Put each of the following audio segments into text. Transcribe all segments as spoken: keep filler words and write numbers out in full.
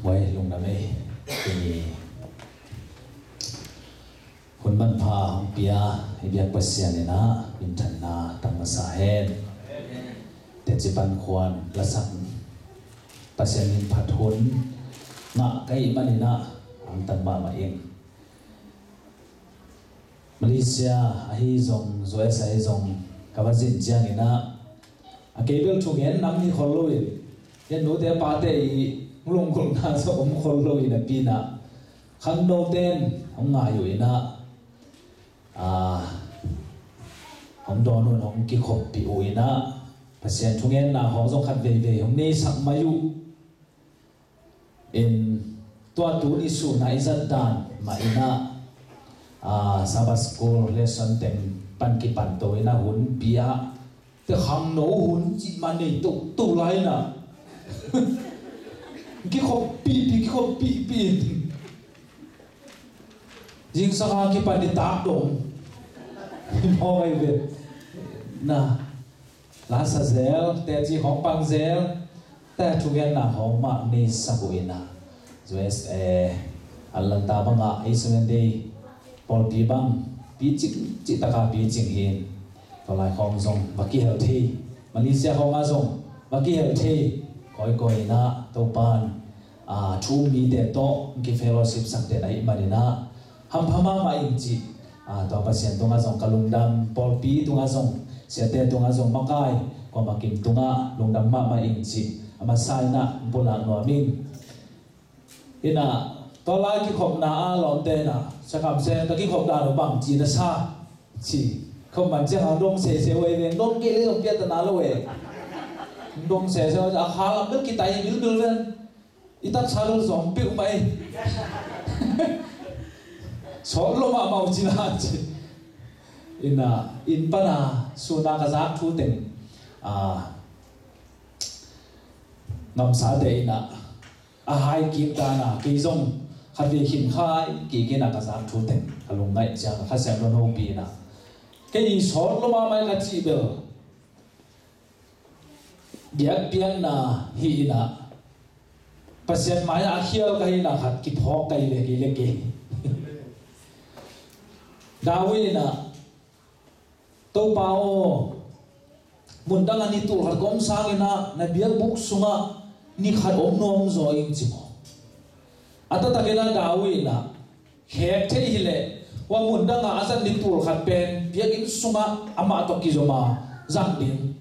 Oi, lungdam ei. Tuni hun manpha hong pia i biak Pasian in ah minthanna tang masa hen. Teci Pan Khuan lasak Pasian min phat hun ngah ka hih manin ah hong tan mahmah ing. Malaysia ahi zong, U S ahi zong, ka va zin ciangin ah, a kei bel thugen nam hi khol loin, hih nute pate i lunggulhna zong om khol loin a pi in ah, khangnote in hong ngai uh in ah, a, hong dawn uh in hong kikhoppih uh in ah, Pasian thugenna hong zong khat veivei hong neisak mai uh. In tua tuni sun a i zat dan mah in ah, ah, Sabbath School lesson teng pan kipan to in ah hun pia, te khangno hun cih mah nei toto lai in ah, kikhoppihpih, kikhoppihpih. Zingsang a kipan i tak dong. Mawk ai ve. Na. Lasa zel, teci khawng pang zel, te thugenna khawng mah neisak uh in ah, U S A, Atlanta bangah, Seventh Day pawlpi bang picing, cih taka picing hi in, tua lai khawng zong va kihel thei, Malaysia khawngah zong va kihel thei kawikawi in ah, Topa'n, a, thu um mite tawh kifellowship sak den ahih manin ah, hampha mahmah ing cih, a, tua Pasian tungah zong ka lungdam, pawlpi tungah zong, siate tungah zong makai, kuamah kim tungah lungdam mahmah ing cih a masa in ah pulak nuam ing. In ah, tua lai kikhopna a lawmte in ah, Siakham Sem, ka kikhop dan uh bang ci na sa, ci. Khop man ciang hong dong sese uh ei veng, dong kei leh zong piatana lo ei. Dong sese uh, a kha lam bel kitai bilbil ven. I taksa lo zong peuh mah ei. Sawt lo mahmah uh ci na ci. In ah, inn pan a, sun a ka zak thu teng, a, ngamsate in ah, a hai kik dan a, kei zong khat vei khin khai kik in ah ka zak thu teng, ka lungngaih ciang a Kha Siangtho hopih in ah, kei sawt lo mahmah ei ka cih bel, biakpiakna hi in ah, Pasian mai-ah a khial ka hihna khat kiphawk ka hi ve, kei le kei. David in ah, Topa aw, mundang ah ni tul khat ka om sangin ah na biakbuk sungah ni khat om nuam zaw ing ci maw. A taktak in ah David in ah, khek thei hileh, hua mundang ah a zat ni tul khat pen biakinn sungah amah tawh kizom a zang ding,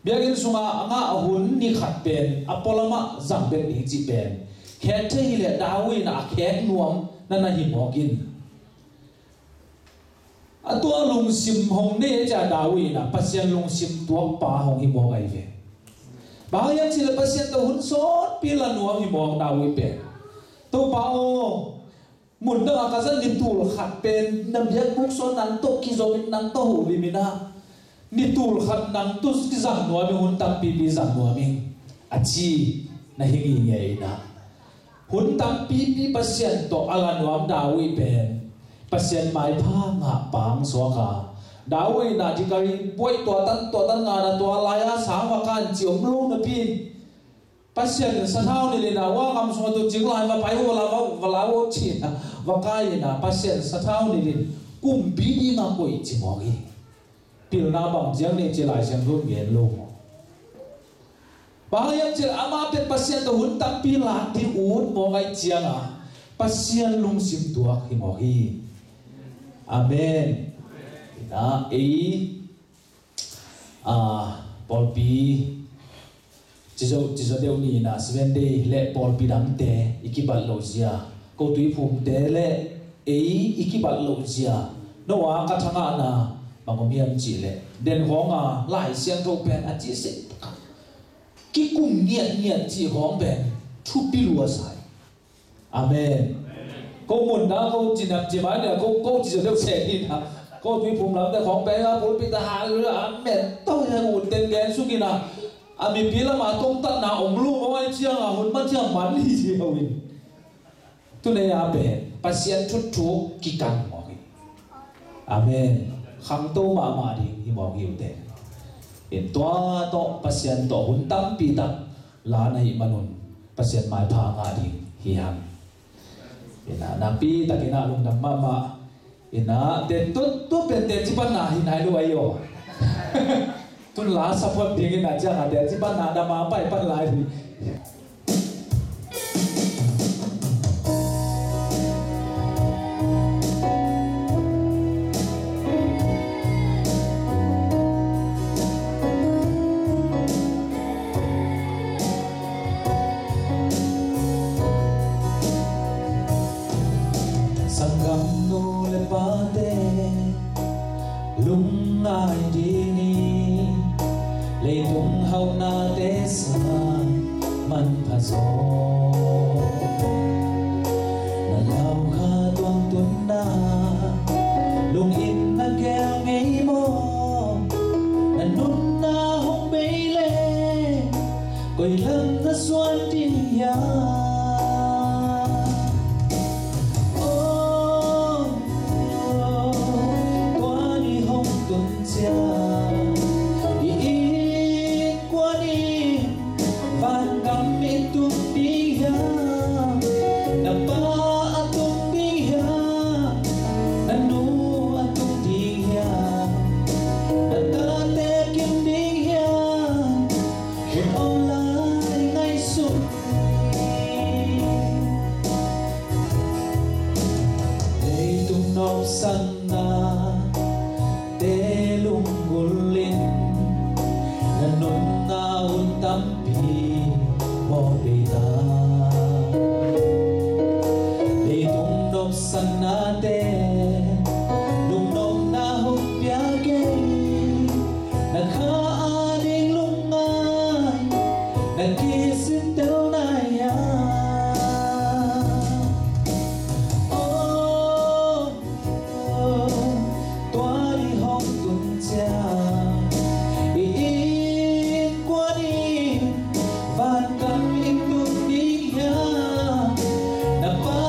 biakinn sungah a ngah hun ni khat pen a pualamah zang bek ding cih pen khek thei hileh, David in ah a khek nuam na na hi mawk in. A tua lungsim hong nei ciang David in ah Pasian lungsim tuakpa hong hi mawk ahi ve. Bang hang hiam cih leh Pasian tawh hun sawtpi la nuam hi mawk David pen. Topa aw, mundang ah ka zat ni tul khat pen na biakbuk sungah nang tawh kizom in, nang tawh holim in ah, ni tul khat nang tawh kizang nuam ing, hun tampipi zang nuam ing, a ci na hi ngei in ah. Hun tampipi Pasian tawh a la nuam David pen Pasian maipha ngah pa hong suak a, David in ah dikari buai tuatan tuatan ngan a, tua lai-a sang va kan ci om lo napi in, Pasian in sathau nilh in ah, hua gam sungah tu cing lai va pai uh, va la uh, va la uh ci in ah, va kai in ah, Pasian sathau nilh in kumpi dingah koih ci mawk hi. Pilna bang ciang nei ci Lai Siangtho in gen lo maw. Bang hang hiam cih leh amah pen Pasian tawh hun tampi lak ding ut mawk ahih ciangin Pasian lungsim tuak hi mawk hi. Amen. In ah, ei, a, pawlpi, Cizo, cizo deuh ni in ah Seventh Day le pawlpi dangte i kibat loh zia, ko Tuiphumte le ei i kibat loh zia, no a ka thangahna bang om hiam cih leh, den khawng a Lai Siangtho pen a cih seh, kikum ngiatngiat cih khawng pen thupi lua sa hi. Amen. Ko mundang, ko cinam cimai nia, ko, ko cizo deuh se hi na. Ko Tuiphum lamte khawng pen a pulpit ah, hallelujah, amen tawh hi a, ut teng gen suk in ah, a mipi lam a tongtatna om lo maw, ahih ciangin hun man ciang man hi ci ho in. Tuni a pen Pasian thuthu kikang mawk hi. Amen. Khangto mahmah ding hi mawk hi uh teh. In tua tawh Pasian tawh hun tampi tak la na hih manun, Pasian maipha ngah ding hi hang. Ina, nakpi takin ah lungdam mahmah. Ina, den tut tut pen den ci pan na hi nai lo ahi aw. Tun la support ding ina ciang a den ci pan na na ma pai pan lai hi. Sanggam nu le pate lungngai ding hi, leitung hauhnate sang manpha zaw. Na lau kha tuang tunna lungin na gel ngei maw? Na nunna hong bei le koi lam na suan ding hiam? Oh, tua ni hong tun ciang i innkuan in vangam i tung ding hiam? Na pa a tung ding hiam? Na nu a tung ding hiam? Na tate kim ding hiam? Hun om lai ngaihsun ni. Leitung nopsakna te lunggulh in na nunna hun tampi mawk bei ta. Leitung nopsaknate lungnopna hun pia kei. Na kha a ding lungngai na kisin tel nai a. Oh, tua ni hong tun ciang i innkuan in vangam i tung ding hiam? Na pa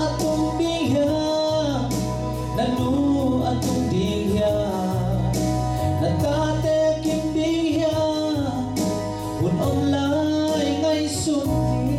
a tung ding hiam? Na nu a tung ding hiam? Na tate kim ding hiam? Hun om lai ngaihsun ni.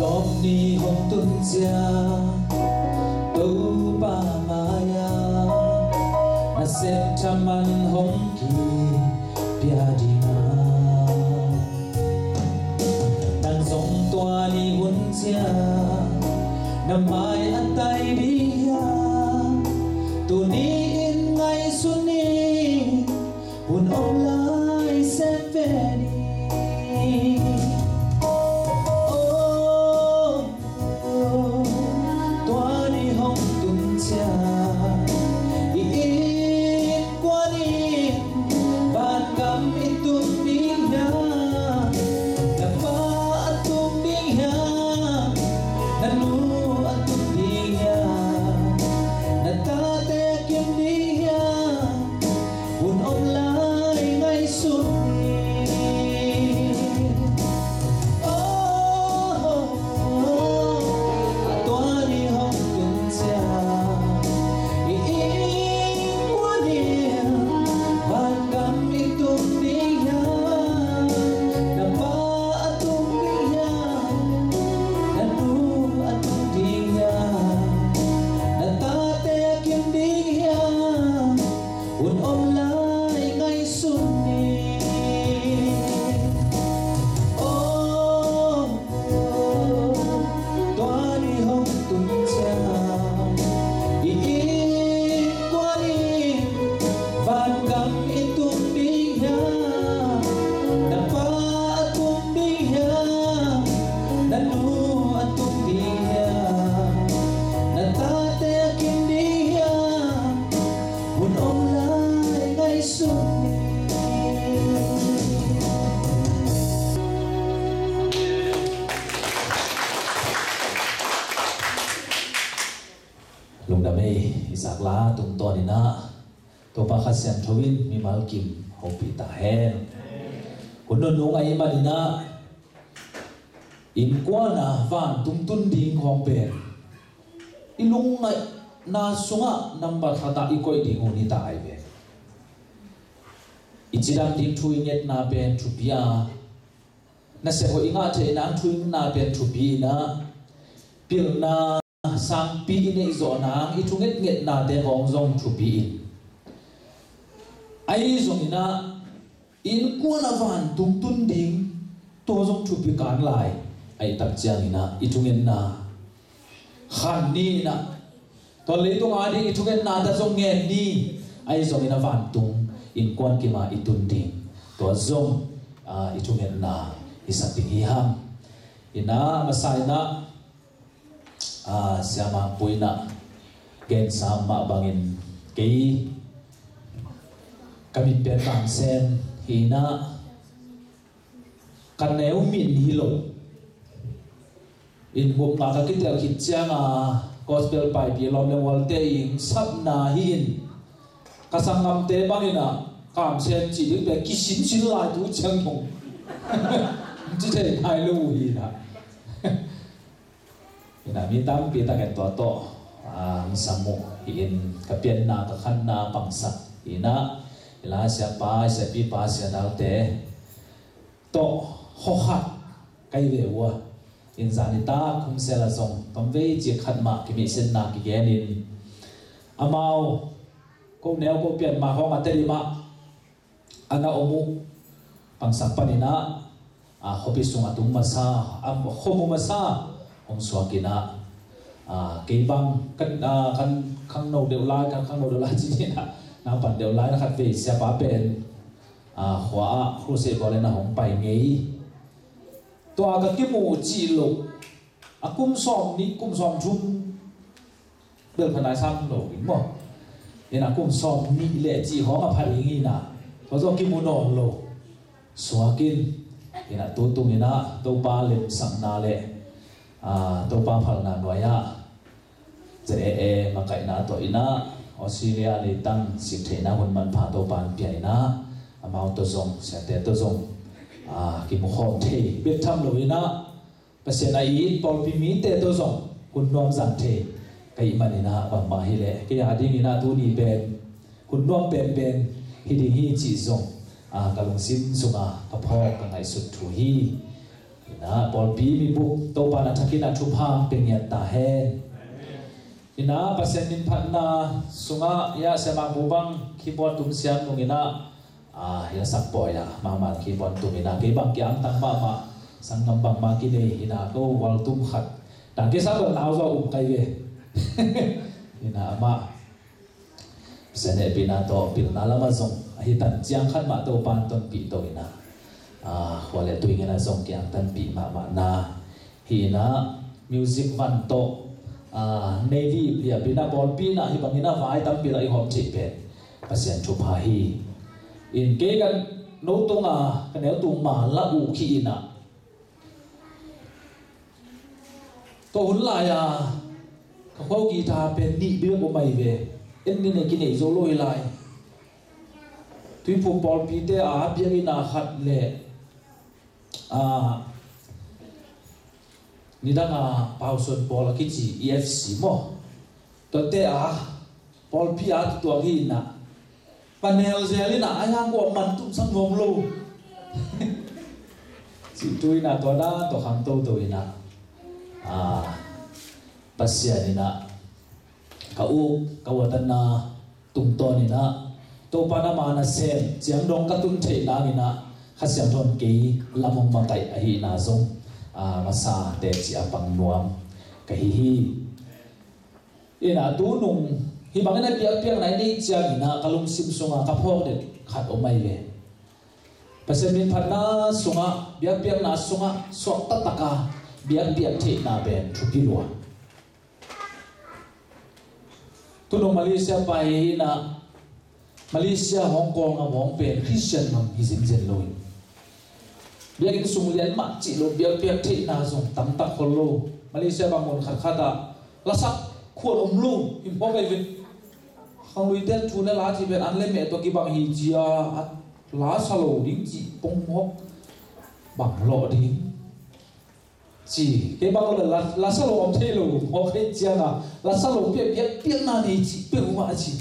Tawp ni hong tun ciang Topa mai-ah nasem thaman hong kipia ding a, nang zong tua ni hun ciang na mai a tai ding hiam? Tuni in ngaihsun ni, hun om lai sem ve ni. Oh, tua ni hong tun ciang i innkuan in vangam i tung ding hiam? Na pa a tung ding hiam? Na nu a tung ding hiam? Na tate kim ding hiam? Hun om lai ngaihsun ni. Oh, tua ni hong tun ciang i innkuan in vangam i tung ding hiam? Na pa a tung ding hiam? Na nu a tung ding hiam? Na tate a kim ding hiam? Hun om lai ngaihsun ni. Oh, tua ni hong tun ciang i innkuan in vangam i tung ding hiam? Na pa a tung ding hiam? Na nu a tung ding hiam? Na tate a kim ding hiam? Hun om lai ngaihsun ni. Lungdam ei, i zak la tungtawn in ah Topa Kha Siangtho in mimal kim hopih ta hen. Hun nunung ahih manin ah innkuan a vantung tun ding khawng pen i lungngaihna sungah nambat khat ah i koih ding hun hi ta ahi ve. I cidam ding thu i ngetna pen thupi a, nasep hoih i ngah theih nang thu i ngetna pen thupi in ah, pilna sangpi i neih zawh nang i thu ngetngetnate khawng zong thupi in, ahi zongin ah innkuan a vantung tun ding, tua zong thupi kan lai. Ahih tak ciangin ah i thungetna khan ni in ah, tua leitung a ding i thungetnate zong ngen ni. Ahi zongin a vantung innkuan kim a i tun ding, tua zong, ah, i thungetna i sak ding hi hang. In ah, masa in ah, ah, Sia Mang Pu in ah gensa mah bangin kei ka min pen Tang Sen hi in ah, ka neu min hi lo. Inn gupna ka kitel khit ciang a, gospel paipi lawm le gualte inn sapna hi in, ka sanggamte bangin ah Kam Sen cih ding pen kisinsin lai tu ciang thong ci thei nai lo uh hi in ah. In ah, mi tampi takin tua tawh, ah, hong sam uh hi in, ka pianna ka khanna pangsak hi in ah, i la siapa, i siapipa, sia dalte tawh hawkhat ka hi ve uh a. In zan nitak khum sela zong tomvei cik khat mah kimihsitna kigen in, amau ko neu ko pian mah khawng a Tedim ah a na om uh pangsak panin ah, ah, khuapi sung a tung masa, a khua mu masa hong suak in ah, ah, kei bang kan, ah, kan khangno deuh lai, kan khangno deuh lai ci in ah, naupan deuh lai na khat vei siapa pen, ah, khua ah crusade bawl in ah hong pai ngei. Tua ka kimu cih loh, a kum sawm nih, kum sawm thum bel pha nai sam lo in maw. In ah kum sawm nih le cih khawng a pha ding in ah, tua zawh kimu nawn lo. Suak in, in ah tu tung in ah Topa lemsakna le, ah, Topa phalna nuai ah Z A A makaihna tawh in ah Australia leitang sik theihna hun manpha Topa in pia in ah, amau tawh zong, siate tawh zong, ah, kimu khawm thei bek tham lo in ah, Pasian a it pawlpi mite tawh zong hun nuam zang thei ka hih manin ah, bangmah hi leh kei a dingin ah tuni pen hun nuam penpen hi ding hi cih zong, ah, ka lungsim sungah ka phawk, ka ngaihsut thu hi. In ah pawlpi mibuk Topa in a thakin ah thupha pia ngiat ta hen. In ah Pasian min phatna sungah, ya, Sia Mang Pu bang keyboard tum siam nung in ah, ah, ya, sak pawi ah mahmah keyboard tum in ah, kei bang kiangtang mahmah, sanggam bangmah kinei in ah, ko gual tum khat, tang kei sak lo nau zaw um kai ve. In ah amah Pasian hehpihna tawh pilna lamah zong ahi tan ciang khat mah Topa in tonpih to in ah, ah, khua le tui ngen ah zong kiangtanpih mahmah na hi in ah, music van tawh, ah, nei liapliap in ah pawlpi in ah hih bangin ah vai tampi lah i hawm theih pen Pasian thupha hi. In kei ka no tung a, ka neu tung ma lah uh khi in ah, tua hun lai-a ka khua guitar pen nih bek om ahi ve. En ni nei kinei zo lo hi lai. Tuiphum pawlpite a biakinn a khat le, ah, nidang a Pausuan pawl a kici E F C maw, tuate a pawlpi a tutuak hi in ah, panel zel in ah, a yang kua man tumsak nuam lo. Cih thu in ah, tua dan tawh khangto to in ah, ah, Pasian in ah ka uk ka uatanna tungtawn in ah, Topa in ama nasem ciang dong ka tun theih nang in ah, Kha Siangtho in kei lam hong makaih ahihna zong, ah, masa teci a pang nuam ka hi hi. In ah tu nung hih bangin a biakpiakna i neih ciangin ah ka lungsim sungah ka phawk den khat om ahi ve. Pasian min phatna sungah, biakpiakna sungah suak taktak a biakpiak theihna pen thupi lua. Tu nung Malaysia pai in ah, Malaysia hong Kawl ngam hong pen Khristian ngam hi zenzen lo in, biakinn sung lian mah cih lo, biakpiak theihna zong tamtak khol lo. Malaysia bang mun khatkhat ah lasak Khuan om lo hi mawk ahi ve. Khangluite thu le la cih pen an le meh tawh kibang hi ci-a, a la sa lo ding cih pong mawk. Bang lawh ding ci, kei bang lo le la, la sa lo om thei lo mawk hi ciangin, la sa lo piak, piak, piakna nei cih peuhmah ci.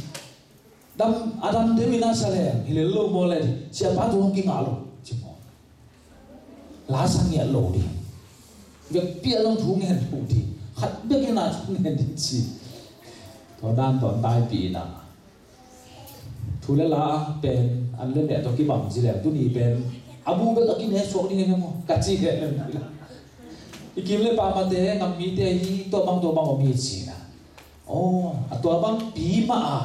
Dam, a dam deuh in a sa leng hi lel lo maw le, siapa thu hong kingah lo ci maw. La sa ngiat lo ding. Vekpi a zong thu ngen lo ding. Khat bek in a thu ngen ding ci. Tua dan tawh taipih in a, thu le la pen an le meh tawh kibang ci leng, tuni pen a bu bek a kine suak ding hi maw ka ci leh lem. I kim le pamate, ngam mite hi, tua bang, tua bang om hi ci na. Aw, a tua bangpi mah a,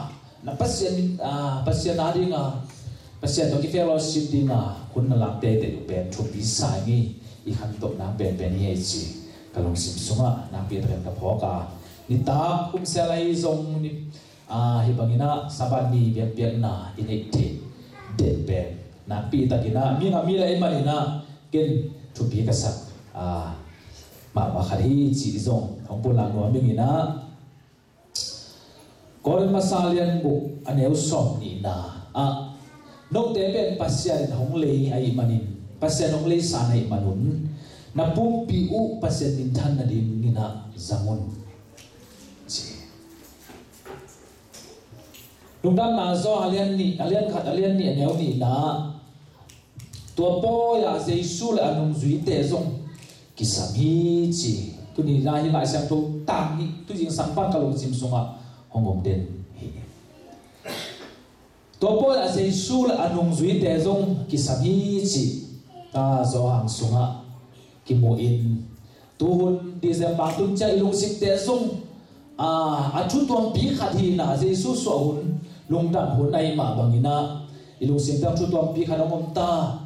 na Pasian, a, Pasian a ding a, Pasian tawh ki-fellowship ding a hun na lak teitei uh pen thupi sa ing. I khantohna penpen hi ei ci ka lungsim sungah nakpi takin ka phawk a, nitak kum sel ahi zong ni, a, hih bangin a Sabbath ni biakpiakna i neih theih den pen nakpi takin a mi ngam hi leh ahih manin a ken thupi ka sak, a, mahmah khat hi cih zong hong pulak nuam ing in a, Korin masa lian guk a neu sawm nihna ah, note pen Pasian in hong lei ahih manin, Pasian hong leisan ahih manun, na pumpi uh Pasian minthan nadingin a zang un. Ci. Lungdamna Johan a lian nih, a lian khat, a lian nih a neu nihna ah, tua pawi-ah Jesu le a nungzuite zong kisam hi ci. Tuni-in ah hih Lai Siangtho tang nih, tu zingsang pan ka lungsim sungah hong om den hi. Tua pawi-ah Jesu le a nungzuite zong kisam hi ci. Ta Johan sungah kimu in, tuhun December tun ciang i lungsimte zong, a, a thu tuampi khat hi in a, Jesu suah hun, lungdam hun ahih mah bangin a, i lungsimte ah thu tuampi khat hong om ta.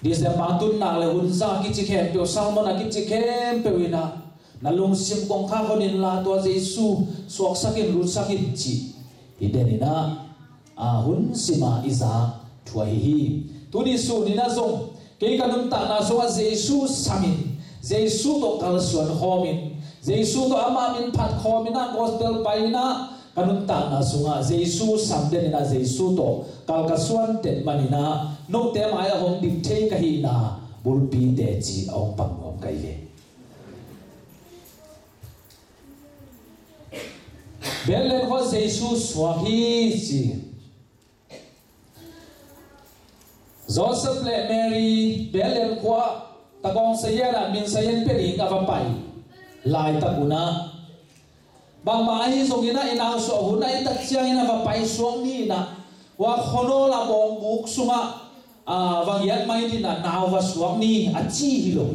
December tun nak le hun zang a kici khempeuh, sermon a kici khempeuh in a, na lungsim kongkhak hon inla tua Jesu suaksak in, lutsak in cih hi den in a, a, hun sim a i zak thu ahi hi. Tuni sun in a zong kei ka nuntakna sungah Jesu sam in, Jesu tawh kalsuan khawm in, Jesu tawh ama min phat khawm in a, gospel pai in a, ka nuntakna sungah Jesu sam den in a, Jesu tawh kal ka suan den man in a, note mai-ah hong dik thei ka hihna bulpite ci a hong pang nuam ka hi ve. Bethlehem khua Jesu suak hi ci. Joseph le Mary Bethlehem khua-ah takawng sayan ah min sayan pia ding a va pai laitak un ah, bangmah ahi zongin ah i nau suah hun ahih tak ciangin a va pai suak ni in ah, hua khuanawl a bawngbuk sungah, a, va ngiat mai ni in ah, nau va suak ni a ci hi lo.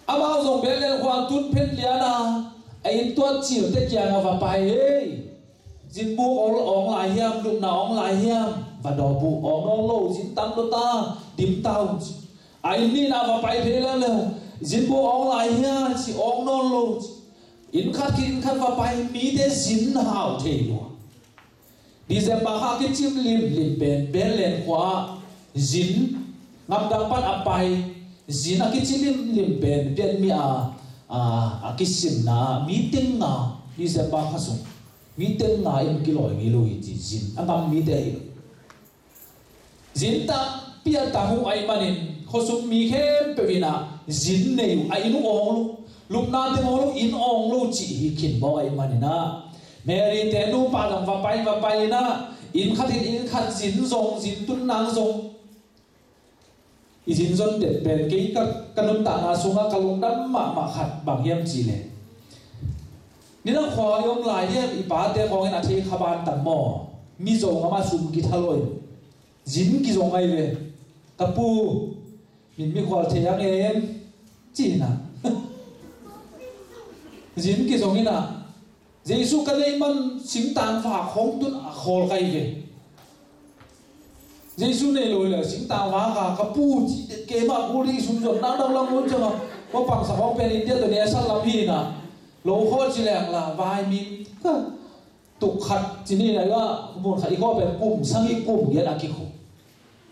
Amau zong Bethlehem khua tun phet lian a, a inn tuat cilte kiangah va pai ei. Zinbuk awng, awng lai hiam, lupna awng lai hiam, va dawp uh, awng nawn lo, zin tam lo ta, dim ta un ci. A inn nihna va pai phei leuleu, zinbuk awng lai hiam ci, awng nawn lo ci. Inn khat khit inn khat va pai, mite zin hau thei lua. December kha a kicim limlim pen Bethlehem khua-ah zin, ngamdang pan a pai zin a kici limlim pen Vietnam mi a, a, a kisimna ah mi teng nga, December kha sung mi teng nga in kilawi ngei lo hi ci, zin a ngam mite hi lo. Zin tampi a tam uh ahih manin khuasung mi khempeuh in ah zin nei uh, a inn uh awng lo, lupna teng awng lo, inn awng lo cih hi khin mawk ahih manin ah, Mary te nupa dang va pai, va pai in ah, inn khat in inn khat zin zong, zin tun nang zong. I zin zon den pen kei ka, ka nuntakna sungah ka lungdam mahmah khat bang hiam cih leh, nidang khua i om lai hiam, i pate khawng in a thei kha ban tam maw? Mizo ngam ah sum kitha lo in zin kizong ahi ve. Ka pu, min mikhual thei ang em? Ci in ah. Zin kizong in ah, Jesu ka neih man singtang vak hong tun a khawl ka hi ve. Jesu nei lo hi leh singtang vak a, ka pu ci det kei mah, kul ding sum zon nang dang lam lo ciang a, hua pangsa hong pen India tawh ne a sat lam hi in ah, lo khawh ci leng la, vai min ka tuk khat ci ni na, i va mun khat i khawh pen kum sagih kum giat a kikhu.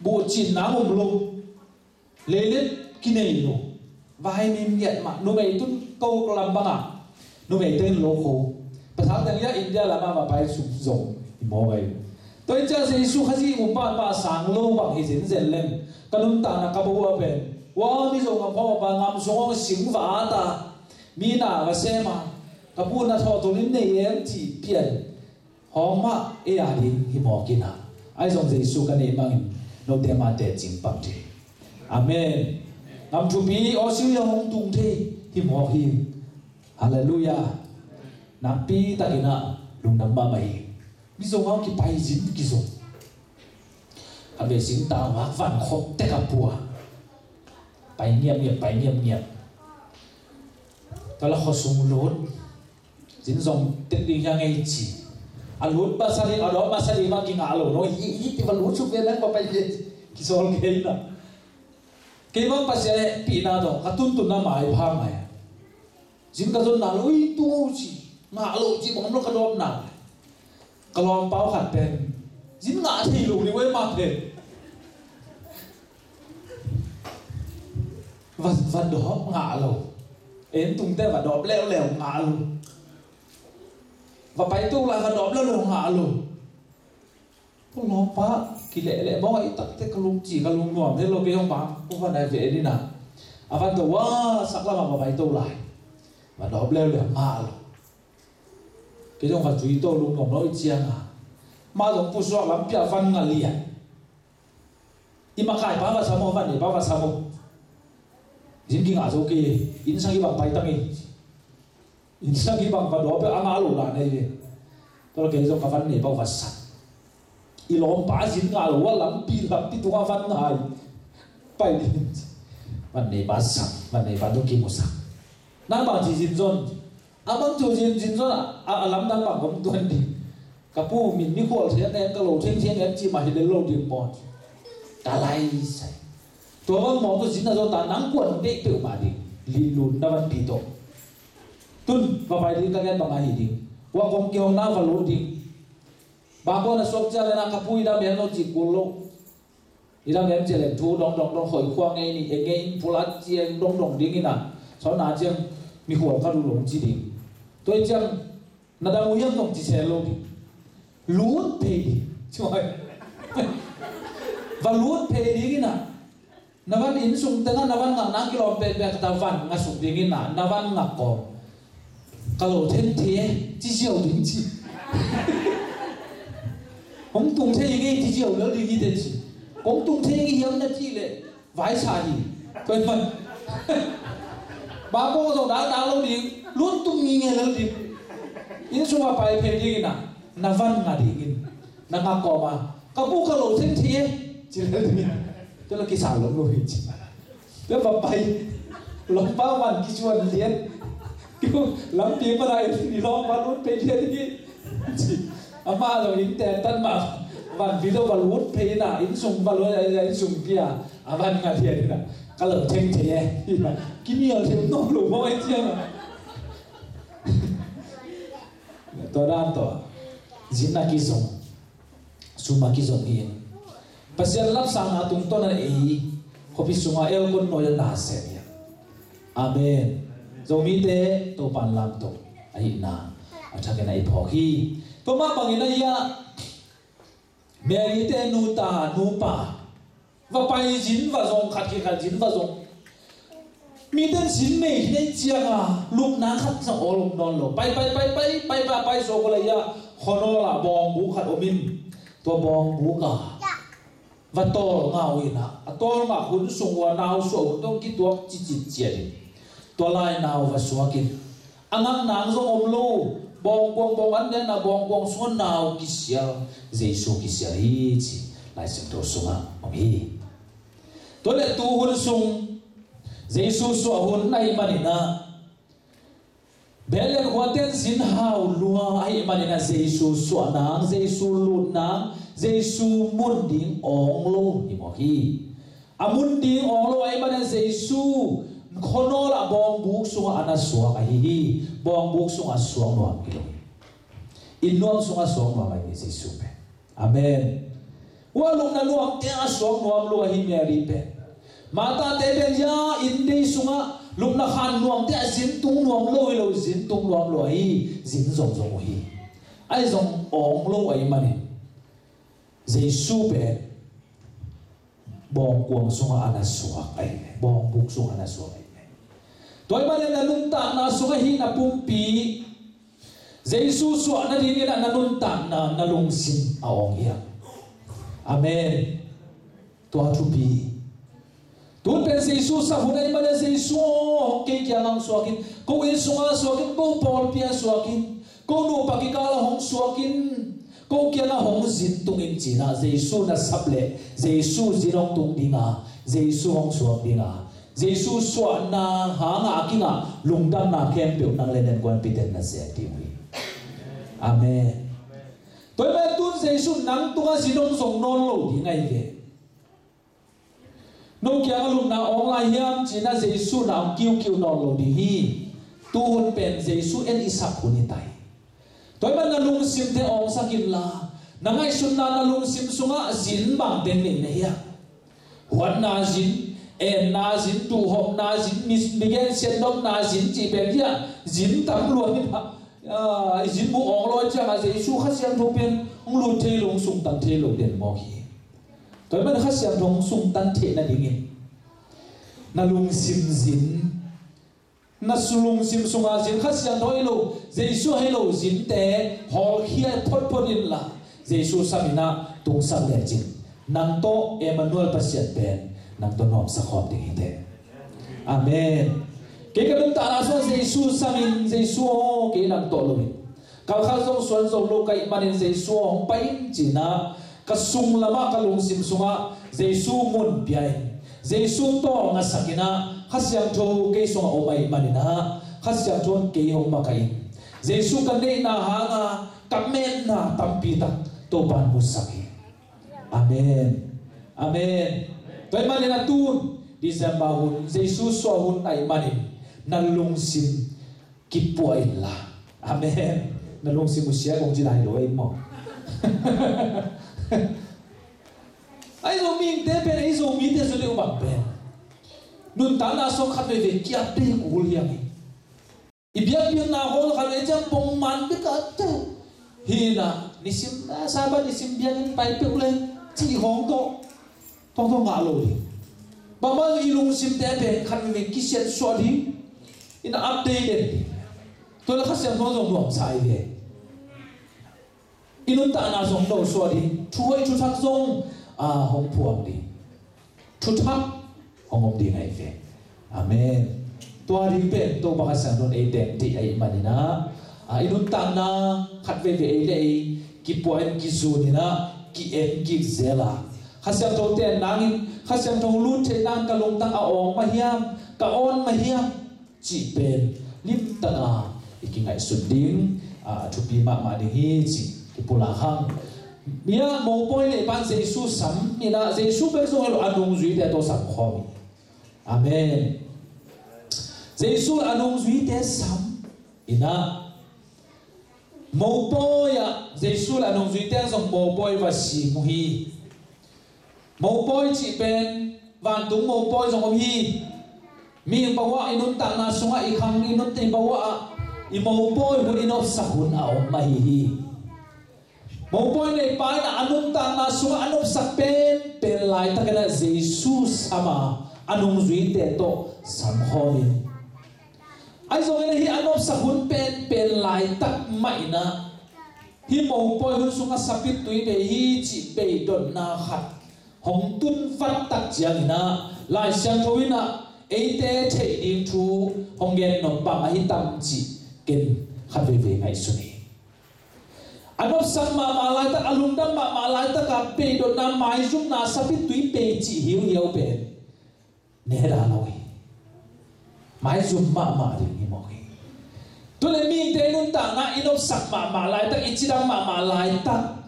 Buh cin nang um lo. Leilet kinei lo. Vai mim ngiat mah, numei tun ko lam bangah numei teng lo ko. Pasal teng ia India lamah va pai suk zong i maw gai. Tua in ciang Jesu Khazih um pahpah sang lo bang hi zinzen leng ka nuntakna ka bo a pen, wa, mi zong ngam khawm a pa ngam sung hong sing va ata, mi na va sem a, ka pu na thawh tul in nei em ci pian. Hong mah ei a ding hi mawk in ah, ai zong Jesu ka neih mangin note mah tecing pang thei. Amen. Ngam thupi aw, Syria hong tung thei hi mawk hi. Halleluiah. Nakpi takin ah lungdam mahmah hi. Mi zong hong kipai zin kizong. Khat ve singtang vak van khop tek a pua. Pai ngiamngiam, pai ngiamngiam. Tua la khuasung lut. Zin zong tek ding hiang ei ci. A lut masa ding, a dawp masa ding mah kingah lo. No, hi, hi, ti va lut suk ve leng va pai ve. Kisawl kei na. Kei bang Pasian hehpihna tawh ka tuntunna maipha ngai. Zin ka zonna lo, ui, tu ci. Ngah lo ci, bang om lo ka dawpna. Ka lawmpau khat pen zin ngah thei lo ni wei mah pen. Va, va dawp ngah lo. En tungte va dawp leuleu ngah lo. Va pai tu lai va dawp leuleu ngah lo. Ka lawmpa kilehleh mawk a i takte ka lungci ka lungnuam het lo kei hong bang. Ko va nai ve ni na. A van to wa sak lamah va pai to lai. Va dawp leuleu ngah lo. Kei zong va zui to lungnuam lo i cianga. Mah zong pusuak lampi ah van ngah lian. I makai pa va sam aw, van nei pa va sam aw. Zin kingah zo kei, inn sang i bang pai tang i. Inn sang i bang va dawp a ngah lo la nei ve. Tua la kei zong ka van nei pa va sam. I lawmpa zin ngah lo a lampi, lampi tungah van ngai. Pai ding. Van nei pa sam, van nei pa tung kimusak. Nang bang ci zin zon. A bang cu zin, zin zon a, a, a lamdang bang om tuan ding. Ka pu min mi khual thiang em, ka lo thiang thiang em ci mah hi lel lo ding maw. Ka lai sai. Tua bang maw tu zin a zon ta nang kuan deih peuhmah ding. Lilun na van pi tawh. Tun, va pai ding ka ngen bang a hi ding. Wa kong kihong na va lut ding. Bang kuan a suak ciang le na ka pu i dam em lo ci kul lo. I dang em ci leng thu dong dong dong khoi khua ngei ni, e ngei in pulat ciang dong dong ding ina. Saw na ciang mi khual ka du long ci ding. Tua i ciang na dang u hiam dong ci sel lo ding. Lut phei ding. Ci mai. Va lut phei ding ina. Na van inn sung tengah na van ngah na kilawm pen pen ka ta van ngah suk ding ina. Na van ngah kawm. Ka lo theng thei e, ci ziau ding ci. Hong tung thei ngei ci ziau lel ding hi te ci. Kong tung thei ngei hiam na ci leh vai sa hi. Koi man. Ba ko zong dal dal lo ding, lun tung ngei ngei lel ding. Inn sung a pai phei ding ina, na van ngah ding in. Na ngah kawm a, ka pu ka lo theng thei e, ci lel ding in. Te la kisang lo lo hi ci. Tua va pai. Lawmpa van kicuan lian. Lampi pana i lawmpa lut pei lian hi. Ama lo in ten tan ma. Van pi to va lut pei na, in sung va lut, in sung pia. A van nga lian na. Ka lo theng thei e. Kimial thei no lo mo e cia na. Tua dan tua. Zin na kizong. Sum a kizom hi in. Pasian lapsangna tungtawn a ei khuapi sunga elkon nuai a na sem hi. Amen. Zomite Topan lamto ahihna a thakin a i phawk hi. Tua mah bangin a ia Mary te nuta nupa va pai zin va zong, khat khi khat zin va zong. Mite zin nei hi nei cianga lupna khat zong awl om nawn lo. Pai pai pai pai pai pai pai suak uh la ia khuanawl ah bawngbuk khat om in tua bawngbuk ah va tawlngau in ah a tawlngak hun sung uh a nau suah hun tawh kituak cicit ciat in tua lai nau va suak in a ngakna zong om lo. Bawngkuang bawng an nena bawngkuang sungah nau kisial, Jesu kisial hi ci Lai Siangtho sungah om hi. Tua leh tu hun sung Jesu suah hun ahih manin ah Bethlehem khuate in zin hau lua ahih manin ah Jesu suah nang, Jesu lut nang, Jesu mun ding awng lo hi mawk hi. A mun ding awng lo ahih manin Jesu khuanawl ah bawngbuk sungah a na suak ahi hi. Bawngbuk sungah suak nuam hi lo hi. Inn nuam sungah suak nuam ahi hi Jesu pen. Amen. Ua lungna nuam te a suak nuam lo ahi Mary pen. Martha te pen ia inn dei sungah Lupna khan nuamte ah zin tung nuam lo hi lo, zin tung nuam lo ahi, zin zongzong uh hi. Ahi zong awng lo ahih manin Jesu pen bawngkuang sungah a na suak ahi ve, bawngbuk sungah a na suak ahi ve. Tua ahih manin na nuntakna sungah hih na pumpi Jesu suah nadingin ah na nuntakna, na lungsim a awng hiam? Amen. Tua thupi. Tun pen Jesu sap hun ahih manin Jesu aw, kei kiangah hong suak in, ko inn sungah suak in, ko pawlpi ah suak in, ko nupa kikal ah hong suak in, ko kiangah hong zin tung in ci-in ah Jesu na sap leh Jesu zin hong tung ding a, Jesu hong suak ding a, Jesu suahna hangah a kingah lungdamna khempeuh nang le nen kuanpite in na zek ding uh hi. Amen. Tua ahih manin tun Jesu nang tungah zin hong zong nawn lo ding ahi ve. No kiangah lupna awng lai hiam ci-in ah Jesu na hong kiukiu nawn lo ding hi. Tuhun pen Jesu en i sap hun hi ta hi. Tua ahih manin na lungsimte awngsak inla, na ngaihsutna, na lungsim sungah zin bang teng nei na hiam? Huatna zin, enna zin, duhhopna zin, mi, mi gensiat nopna zin cih pen hiam? Zin tam lua hi ta. Ah, i zin mu awng lo ciangah Jesu Kha Siangtho pen hong lut thei lo, hong sungtang thei lo den mawk hi. Tua ahih manin Kha Siangtho hong sungtang theih nadingin na lungsim zin, na su lungsim sunga zin, Kha Siangtho hi lo, Jesu hi lo zinte hawlkhia photphot inla, Jesu sap in ah tungsak lecin nang tawh Emmanuel Pasian pen nang tawh nuamsa khawm ding hi teh. Amen. Kei ka nuntakna sungah Jesu sap in, Jesu aw, kei nang tawh lo in, kalkhat zong suan zo lo ka hih manin Jesu aw, hong pai in ci-in ah ka sung lamah, ka lungsim sungah Jesu mun pia in, Jesu tawlngasak in ah Kha Siangtho kei sungah om ahih manin ah Kha Siangtho in kei hong makaih in, Jesu ka neihna hanga ka metna tampi tak Topa'n musak hi. Amen. Amen. Tua ahih manin a tun December hun, Jesu suah hun ahih manin na lungsim kipuah inla. Amen. Na lungsim uh sia kong ci lai lo ei maw? Ahi zong mihingte pen, ahi zong mite zong deuh bang pen nuntakna sung khat veivei ki-update kul hiam hi. I biakpiakna hall khat vei ciang pongman bek a teu hi in ah, nisim, ah, Sabbath nisim biakinn pai peuh leh cih khawng tawh tawngtawng ngah lo ding. Bangmah i lungsimte pen khat veivei kisiat suah ding in ah update den ding. Tua leh Kha Siangtho zong nuamsa hi ve. I nuntakna zong nosuah ding, thuhoih thuthak zong, ah, hong phuang ding, thuthak hong om ding ahi ve. Amen. Tua ding pen Topa Kha Siangtho in ei teng thei ahih manin ah, ah, i nuntakna khat veivei ei le ei kipuah in, kizun in ah, ki-en kik zel a, Kha Siangtho ten nangin, Kha Siangtho lut theih nang ka lungtang a awng mah hiam, ka awn mah hiam cih pen limtak a i kingaihsut ding, ah, a thupi mahmah ding hi cih kipulak hang. Mia mopawi neihpa'n Jesu sam in ah, Jesu bek zong hi lo, a nungzuite tawh sam khawm hi. Amen. Jesu a nungzuite sam in ah, mopawi ah Jesu le a nungzuite zong mopawi va sim uh hi. Mopawi cih pen vantung mopawi zong om hi. Mihing bawah i nuntakna sungah i khang i nuntak bawah ah i mopawi hun, i nopsak hun a om ahi hi. Mopawi neipa in ah a nuntakna sungah a nopsak penpen laitak in ah Jesu sam a, a nungzuite tawh sam khawm in, ahi zongin hih a nopsak hun penpen laitak mah in ah hih mopawi hun sungah sapittui bei hi cih beidonna khat hong tun vat tak ciangin ah Lai Siangtho in ah eite theih ding thu hong gen nop bang ahi tam cih ken khat veivei ngaihsun hi. A nopsak mahmah laitak, a lungdam mahmah laitak a beidonna, maizumna, sapittui bei cih hiuhiau pen ne dah lo hi. Maizum mahmah ding hi mawk hi. Tu le mihingte nuntakna i nopsak mahmah laitak, i cidam mahmah laitak,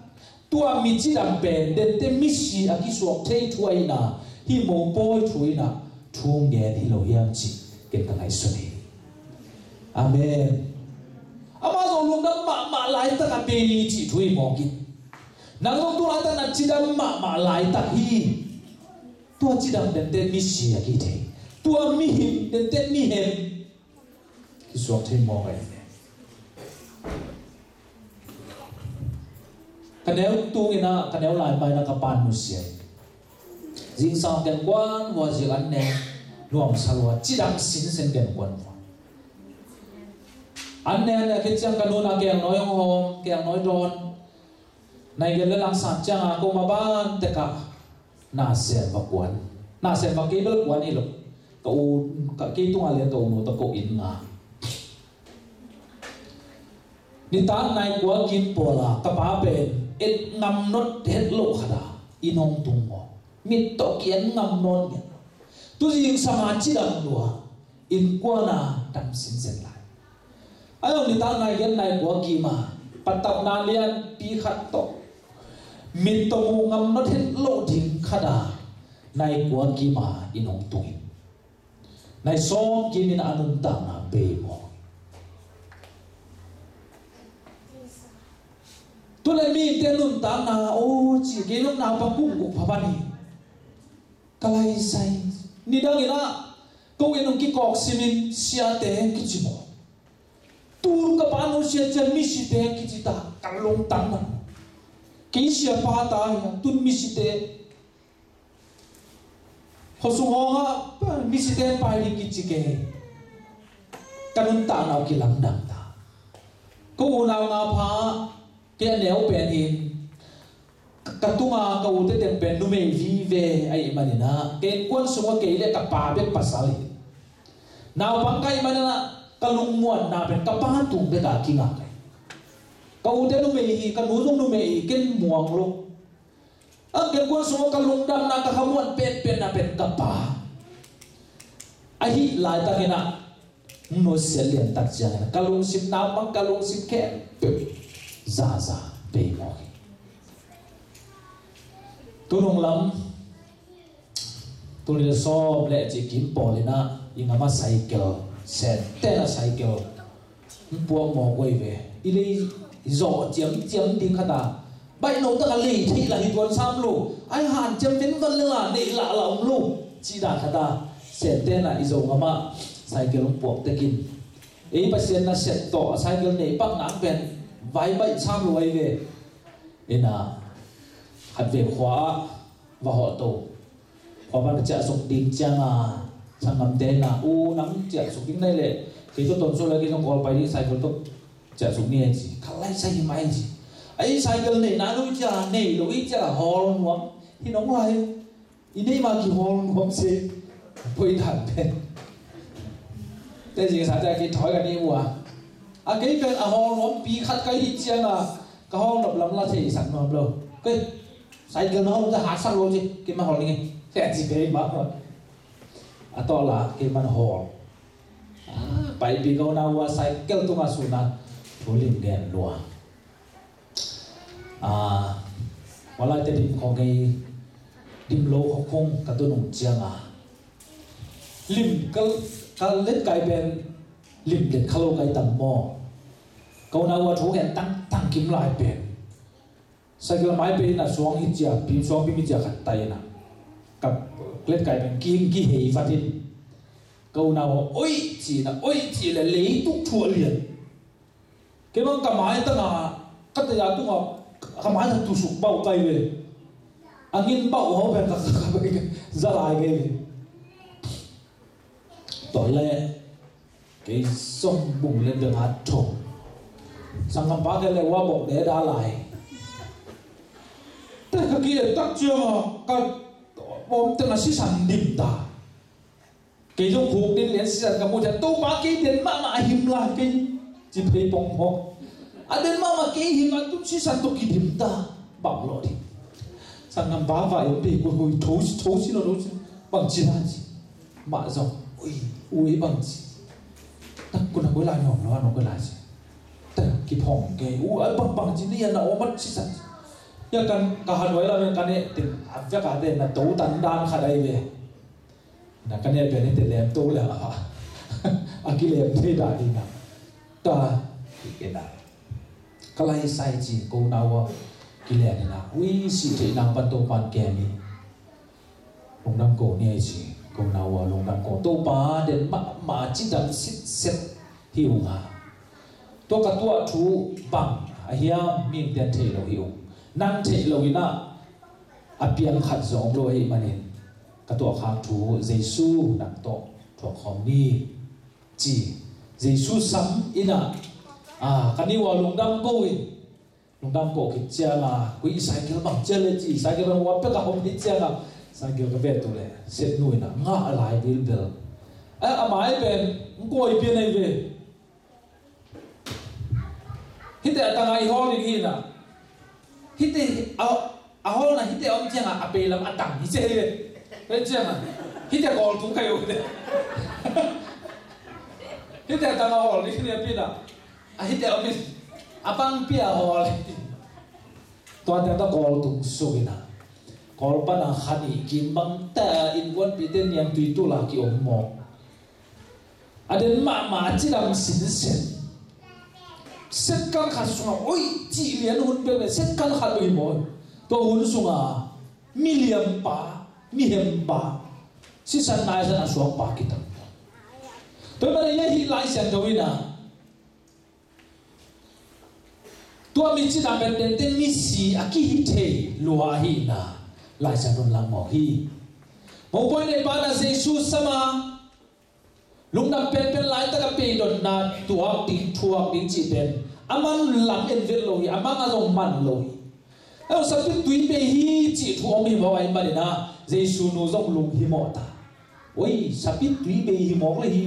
tua mi cidam pen dente misi a kisuak thei thu ahi na, hih mopawi thu in ah thu ngen hi lo hiam cih ken ka ngaihsun hi. Amen. Amah zong lungdam mahmah laitak a bei cih thu hi mawk hi. Nang zong tu laitak na cidam mahmah laitak hi. Tua cidam dente misi a kithei. Tua mihim, dente mihim kisuak thei mawk ahi ve. Ka neu tung in ah, ka neu lai mai in ah ka pa nusia hi. Zingsang ken kuan hua ziak an ne nuam sa lua, cidam sinsen ken kuan hua. An ne an ne khit ciang ka nu in ah keng nawi hong hawm, keng nawi dawn. Nai gen le langsan ciang a ko ma ban tek ah na sem va kuan. Na sem va kei bel kuan hi lo. Ka u, ka kei tung a lian ka u nu tawh ko inn nga. Nitak nai kua kim pawl a ka pa pen et ngam nawn het loh khat a inn hong tung maw. Mit tawh ki en ngam nawn ngiat. Tu zingsang a cidam lua. Innkuan a dam sinsen lai. A zong nitak nai gen nai kua kim a, patauhna lianpi khat tawh, mit tawh muh ngam nawn het loh ding khat a, nai kua kim a inn hong tung in. Nai sawm kim in a nuntakna bei maw. Tu le mite nuntakna aw ci, kei nuntakna pa kum kuk pha pan hi. Ka lai sai. Nidang in ah ko inn hong kikawk simin siate kici maw. Tun ka pa nusia ciang misite kici ta, ka lungtang na. Kei sia pa ta hi a, tun misite. Khuasung hawng ah misite pai ding kici kei. Ka nuntakna uh kilamdang ta. Ko unau nga pha, kei a neu pen in, ka tunga ka ute teng pen numei vive ahih manin ah, ka innkuan sungah kei le ka pa bek pasal hi. Naupang ka hih manin ah, ka lungmuanna pen ka pa tung bek a kingak hi. Ka ute numei hi, ka nu zong numei hi, ken muang lo. A ka innkuan sungah ka lungdamna, ka khamuan penpenna pen ka pa. Ahih laitakin ah, nusia liantak ciangin ka lungsim, naupang ka lungsim khempeuh zaza bei mawk hi. Tunung lam, tuni le sawm le ci kim pawl in ah, i ngam a cycle, Senten a cycle hong puak mawk uh hi ve. I lei zawh ciamciam ding khat a, baih no tak a lei theih lah hi tuan sam lo. Ai hanciam ven val le la neih lah lah om lo. Cih dan khat a, Senten a i Zogam ah cycle hong puak tekin, ei Pasian nasep tawh a cycle neih pak nang pen vai baih sam lo ahi ve. Ina khat ve khua ah va hawh to. Khua pan ka ciahsuk ding ciang a, sanggamte na, u nang ciahsuk ding nai leh, kei tawh tonsuk leh kei zong kawl pai ding, cycle tawh ciahsuk ni a ci. Ka lai sa hi mai ci. Ai cycle neih na lo i ciah, nei lo i ciah, hawl nuam hi nong lai. I neih ma kihawl nuam se. Poi dan pen. Te zing sa ciah kei thoi ka ni ua. A kei pen a hawl nuam pi khat ka hih ciang a, ka hawl nop lam la thei sak nuam lo. Kei cycle na hawl ta ha sak lo ci, kei ma hawl ni. Kei ci kei ma hawl. A tawh la kei man hawl. Paipi ko na ua cycle tunga suna thu lim gen lua. Ua lai te dim khawng kei dim lo khawng ka tunung ciang a, lim ka, ka let kai pen lim let kha lo kai tam maw. Ko na ua thu gen tang tang kim lai pen. Cycle mai pen a suang hi cia, pim suang pim hi cia khat tai na. Ka let kai pen ki, ki hei vat in. Ko na ua oi ci na, oi ci le lei tuk thuah lian. Kei bang ka mai tanga, ka taya tunga, ka mai tang tusuk bau kai ve. A ngin bau hau pen ka, ka, ka, ka, za lai kei ve. Tua le, kei song bung le deng a thong. Sanggampa kei le ua bok de da lai. Te ka ki e tak ciang a, ka bom teng a sisan dim ta. Kei zong khuk din lian sisan ka mu ciang, Topa kei den mahmah a him lai kei. Ci phei pong pong. A den mahmah kei him a tun sisan tawh kidim ta. Bang lawh ding. Sanggampa vai om pe kul hui tho si, tho si lo, tho si. Bang ci lai ci. Mah zong. Ui, ui bang ci. Tak kun a koi lai nuam lo, a nuam koi lai ci. Tak kiphong kei. U a bang bang ci ni a na om a sisan. Ya kan ka han wai la men kan e tin. A vek a den na to tan dan khat ai ve. Na ka neh pen hite lem to le a, a kilem thei dah ding a. Ta, kikena. Ka lai sai ci, ko nau a kilem ina. Ui, sih theih nang pan to pan kem hi. Lungdam ko ni ai ci. Ko nau a lungdam ko, Topa den mahmah, cidam sitset hi ung a. Tua ka tuah thu bang a hiam, mihingte'n thei lo hi ung. Nang thei lo in ah, a piang khat zong om lo ahih manin, ka tuahkhak thu Jesu nang tawh thuak khawm ni, ci. Jesu sam in ah, a, ka neu a lungdam ko in, lungdam ko khit ciang a, koi i cycle bang ciang le ci, cycle bang ua pek a om hi ciang a, cycle ka vet uh leh, Siatnu in ah ngah lai bilbel. A, a mai pen, ng koi pian ahi ve. Hihte a tang a i hawl ding hi in ah. Hihte a, a hawlna hihte a om ciang a, a pei lam a tang hi ci hi ve. Pei ciang a, hihte kawl tung kai uh te. Hihte a tang a hawl ding hi a pi in ah. A hihte a om in, a pangpi a hawl. Tua teng tawh kawl tung suk in ah. Kawl pan a kha nih kim bang ta, innkuanpihte niangtui tul a ki-om mawk. A den mahmah, a cidam sinsen. Second khat sungah, oi, cih lian hun bek le second khat lo hi maw. Tua hun sungah miliampa, mihempa, sisan naisan a suakpa kitam. Tua ahih manin hih Lai Siangtho in ah, tua mi cidam pen dente misi a kihi thei lua ahihna Lai Siangtho in lang mawk hi. Mopawi neihpa in ah Jesu sam a, lungdam penpen laitak a peidonna tuak ding, thuak ding cih pen a man lam en vet lo hi, a mang a zong man lo hi. Aw, sapit tui bei hi cih thu om hi mawk ahih manin ah, Jesu nu zong lunghimawh ta. Oi, sapit tui bei hi mawk le hi,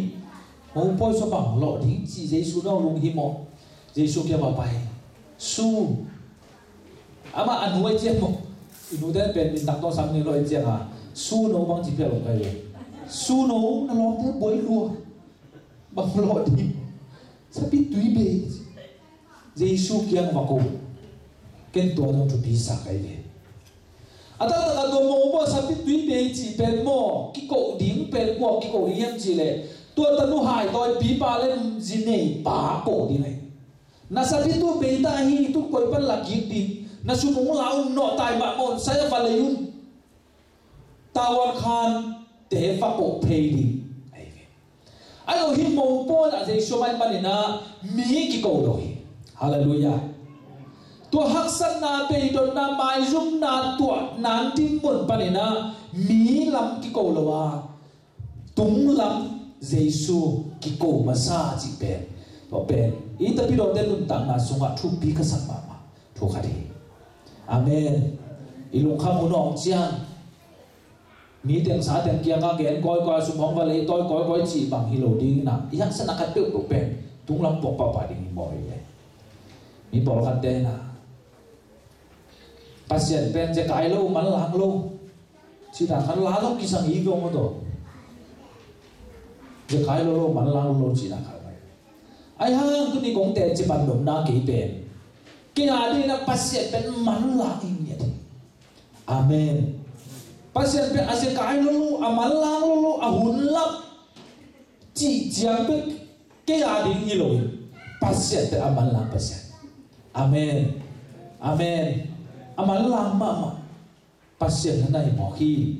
mopawi sua bang lawh ding ci, Jesu nu lunghimawh. Jesu kiang va pai. Su. Amah a nu ahi ciang maw, i nute pen minthang tawh sam ni lo ahi ciang a, Su no bang ci phial lo kai ve. Su no, na lawmte buai lua. Bang lawh ding. Sapit tui bei. Jesu kiang va ko. Ken tua zong thupi sa kai ve. A taktak a tua mopawi sapit tui bei cih pen maw, kiko ding pen maw, kiko ding hiam cih leh, tua tanu haitawi pipa le zi neipa ko ding ahi. Na sapit tui bei ta hi, tun koi pan la kik ding. Na sum ung la un, nawh tai mah maw, sai a va lei un. Tavuan khante va ko phei ding. Ahi ve. Ahi lo hi mopawi ah Jesu mai manin ah mi kiko lo hi. Halleluiah. Tua haksatna, beidonna, maizumna, tuahna ding mun panin ah mi lam kiko lo a, tunglam Jesu kiko masa cih pen, tua pen i tapidawte nuntakna sungah thupi ka sak mahmah thu khat hi. Amen. I lungkham hun a om ciang, mi teng sa teng kiangah gen kawikawi a, sum hong va lei tawi kawikawi cih bang hi lo ding in ah, i haksatna khat peuhpeuh pen tunglam puak pahpah ding hi mawk hi ve. Mi pawlkhatte in ah, Pasian pen zekai lo, manlang lo, cihna khat la zong kisang hi ve maw taw. Zekai lo lo, manlang lo cihna khat. Ahi hang tuni kong teci pan nopna kei pen, kei a dingin ah Pasian pen manlang hi ngiat hi. Amen. Pasian pen a zekai lo lo, a manlang lo lo, a hun lap cih ciang pen kei a ding hi lo hi. Pasian pen a manlang Pasian. Amen. Amen. A manlang mahmah Pasian na hi mawk hi.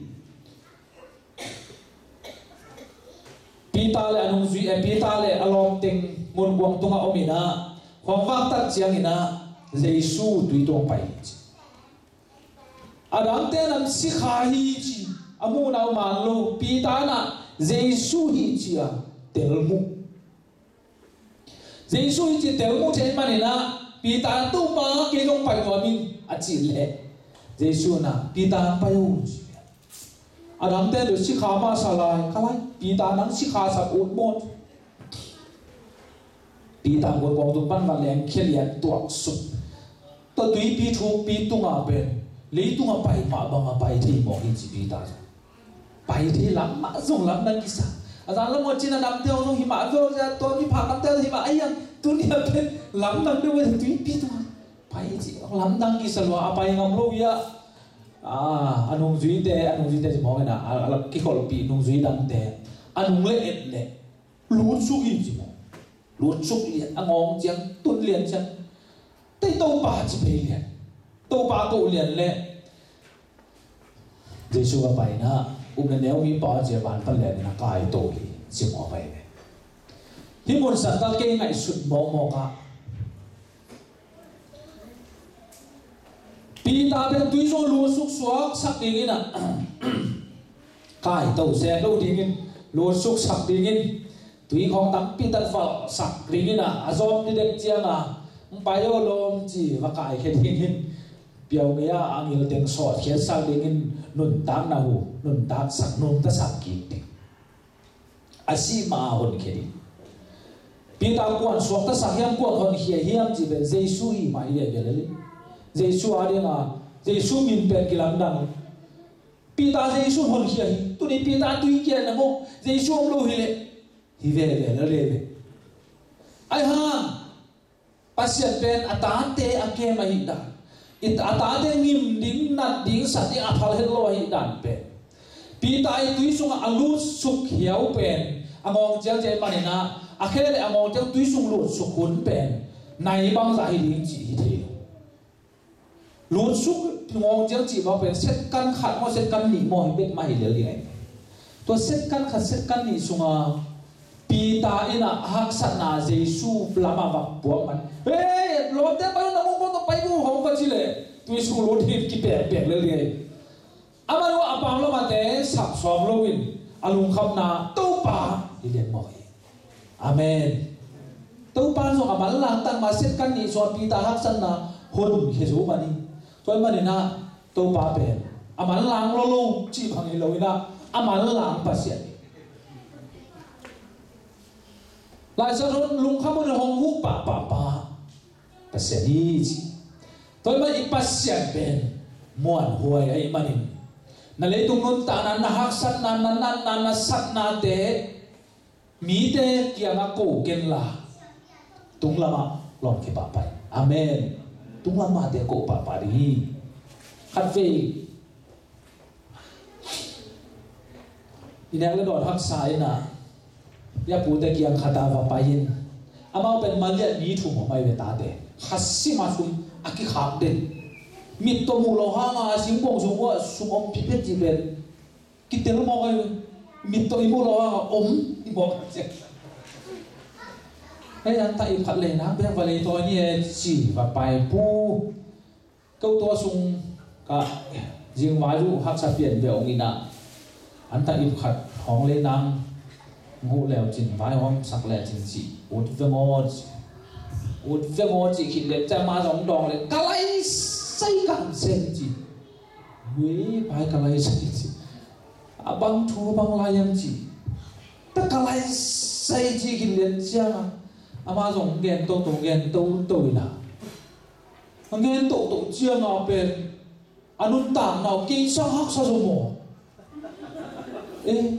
Peter le a nungzui, eh, Peter le a lawmteng ngunkuang tungah om in ah, khuavak tak ciangin ah Jesu tui tuang pai hi ci. A dangte in ah sikha hi ci, a muhna uh man lo, Peter in ah Jesu hi ci a telmuh. Jesu hi ci telmuh thei manin ah, Peter in, Topa, kei zong pai nuam ing, a cih leh, Jesu in ah, Peter, nang pai o, ci. A dangte in sikha masa lai, kha lai, Peter, nang sikha sak ut mawk. Peter ngunkuang tung pan va leng khia lian tuak suk. Tua tuipi thukpi tungah pen, leitungah pai mah bangah pai thei mawk hi ci Peter. Pai thei lam mah zong lamdang kisa. A zan lam uh a cina damte uh zong hi mah, a veu zia tua miphak damte uh zong hi mah, a hiang tuni a pen lamdang deuh a tuipi tungah pai ci, lamdang kisa lua, a pai ngam lo hi a. A, a nungzuite, a nungzuite ci mawk in ah, a, a kikholhpih nungzui damte a nung le et leh lut suk hi ci mawk. Lut suk lian, a ngawng ciang, tun lian ciang. Tei Topa ci phei lian. Topa ko lian leh Jesu va pai in ah, Upna neu mi pa cia van pan len in a kaito hi, ci mawk ahi ve. Hih mun santak kei ngaihsut mawkmawk ah Peter pen tui sung lutsuk suaksak dingin a kaito sek lo dingin lutsuksak dingin tui khawng tampi tak valhsak dingin a, a zawm didek ciang a, hong pai aw lawm ci va kaikhia dingin piau ngei a, a ngil teng sawtkhiatsak dingin nuntakna hu nuntaksak, nuntaksak kik ding. A sih ma a honkhia ding. Peter kuan suaktasak hiam, kuan honkhia hiam cih pen Jesu hi mah hi lel. Jesu a ding a, Jesu min pen kilamdang. Peter Jesu honkhia hi. Tuni Peter tui kia na maw, Jesu om lo hi leh hi veve lel ve. Ai hang Pasian pen a tate a kem ahih dan, a tate ngim ding, nat ding, sat ding a phal het lo ahih dan pen Peter i tui sungah a lutsuk hiau pen a ngawng ciang ciang manin ah, a khe le a ngawng ciang tui sung lutsuk hun pen nai bangzah hi ding cih hi thei lo. Lutsuk ngawng ciang cih bang pen second khat maw, second nih maw hi bek mah hi lel ding ahi. Tua second khat, second nih sunga Peter in a haksatna Jesu lamah va puak man. Hei, lawmte pai un, na mong kong ka pai uh hong va ci leh tui sung lut hi kipekpek lel ding ahi. Amah in a pam lamate sap sawm loin a lungkhamna Topa hi lian mawk hi. Amen. Topa zong a manlang tak mah, second nih sung a Peter haksatna honkhia zo man hi. Tua ahih manin ah Topa pen a manlang lo lo cih bang hi lo in ah, a manlang Pasian hi. Lai Siangtho lungkham un hong huh pahpahpa Pasian hi ci. Tua ahih manin i Pasian pen muanhuai ahih manin na leitung nuntakna, na haksatna, na natna, na satnate mite kiangah ko kenla, tunglamah lawm kipahpah in. Amen. Tunglamahte ko pahpah ding hi. Khatvei i nek le dawn haksa in ah, i a pute kiang khat ah va pai in. Amau pen malian mi thum om ahi ve, tate. Khasim a thum a kikhak den. Mit tawh muh loh hanga singkung sung uah sum om phitphet cih pen kitel mawk ahi ve. Mit tawh i muh loh hanga om i mawk a ciak. Hei, an tah i phat lei nak bek va lei tawi ni e ci va pai pu. Ko tua sung ka zingvai uh haksa pian ve ong in ah, an tah ip khat hong lei nang, nguh leu cin vai hong sak leh cin ci, ut ve maw ci. Ut ve maw ci khit leh, ciang ma zong dawng leh ka lai sai ka han sen ci. Ui, vai ka lai sai ci. A bang thu bang lai hiam ci. Ta ka lai sai ci khit leh ciang a, ama zong gen toto gen toto in ah. A ngen tohtoh cianga pen a nuntakna uh kei sang haksa zaw maw? Eh,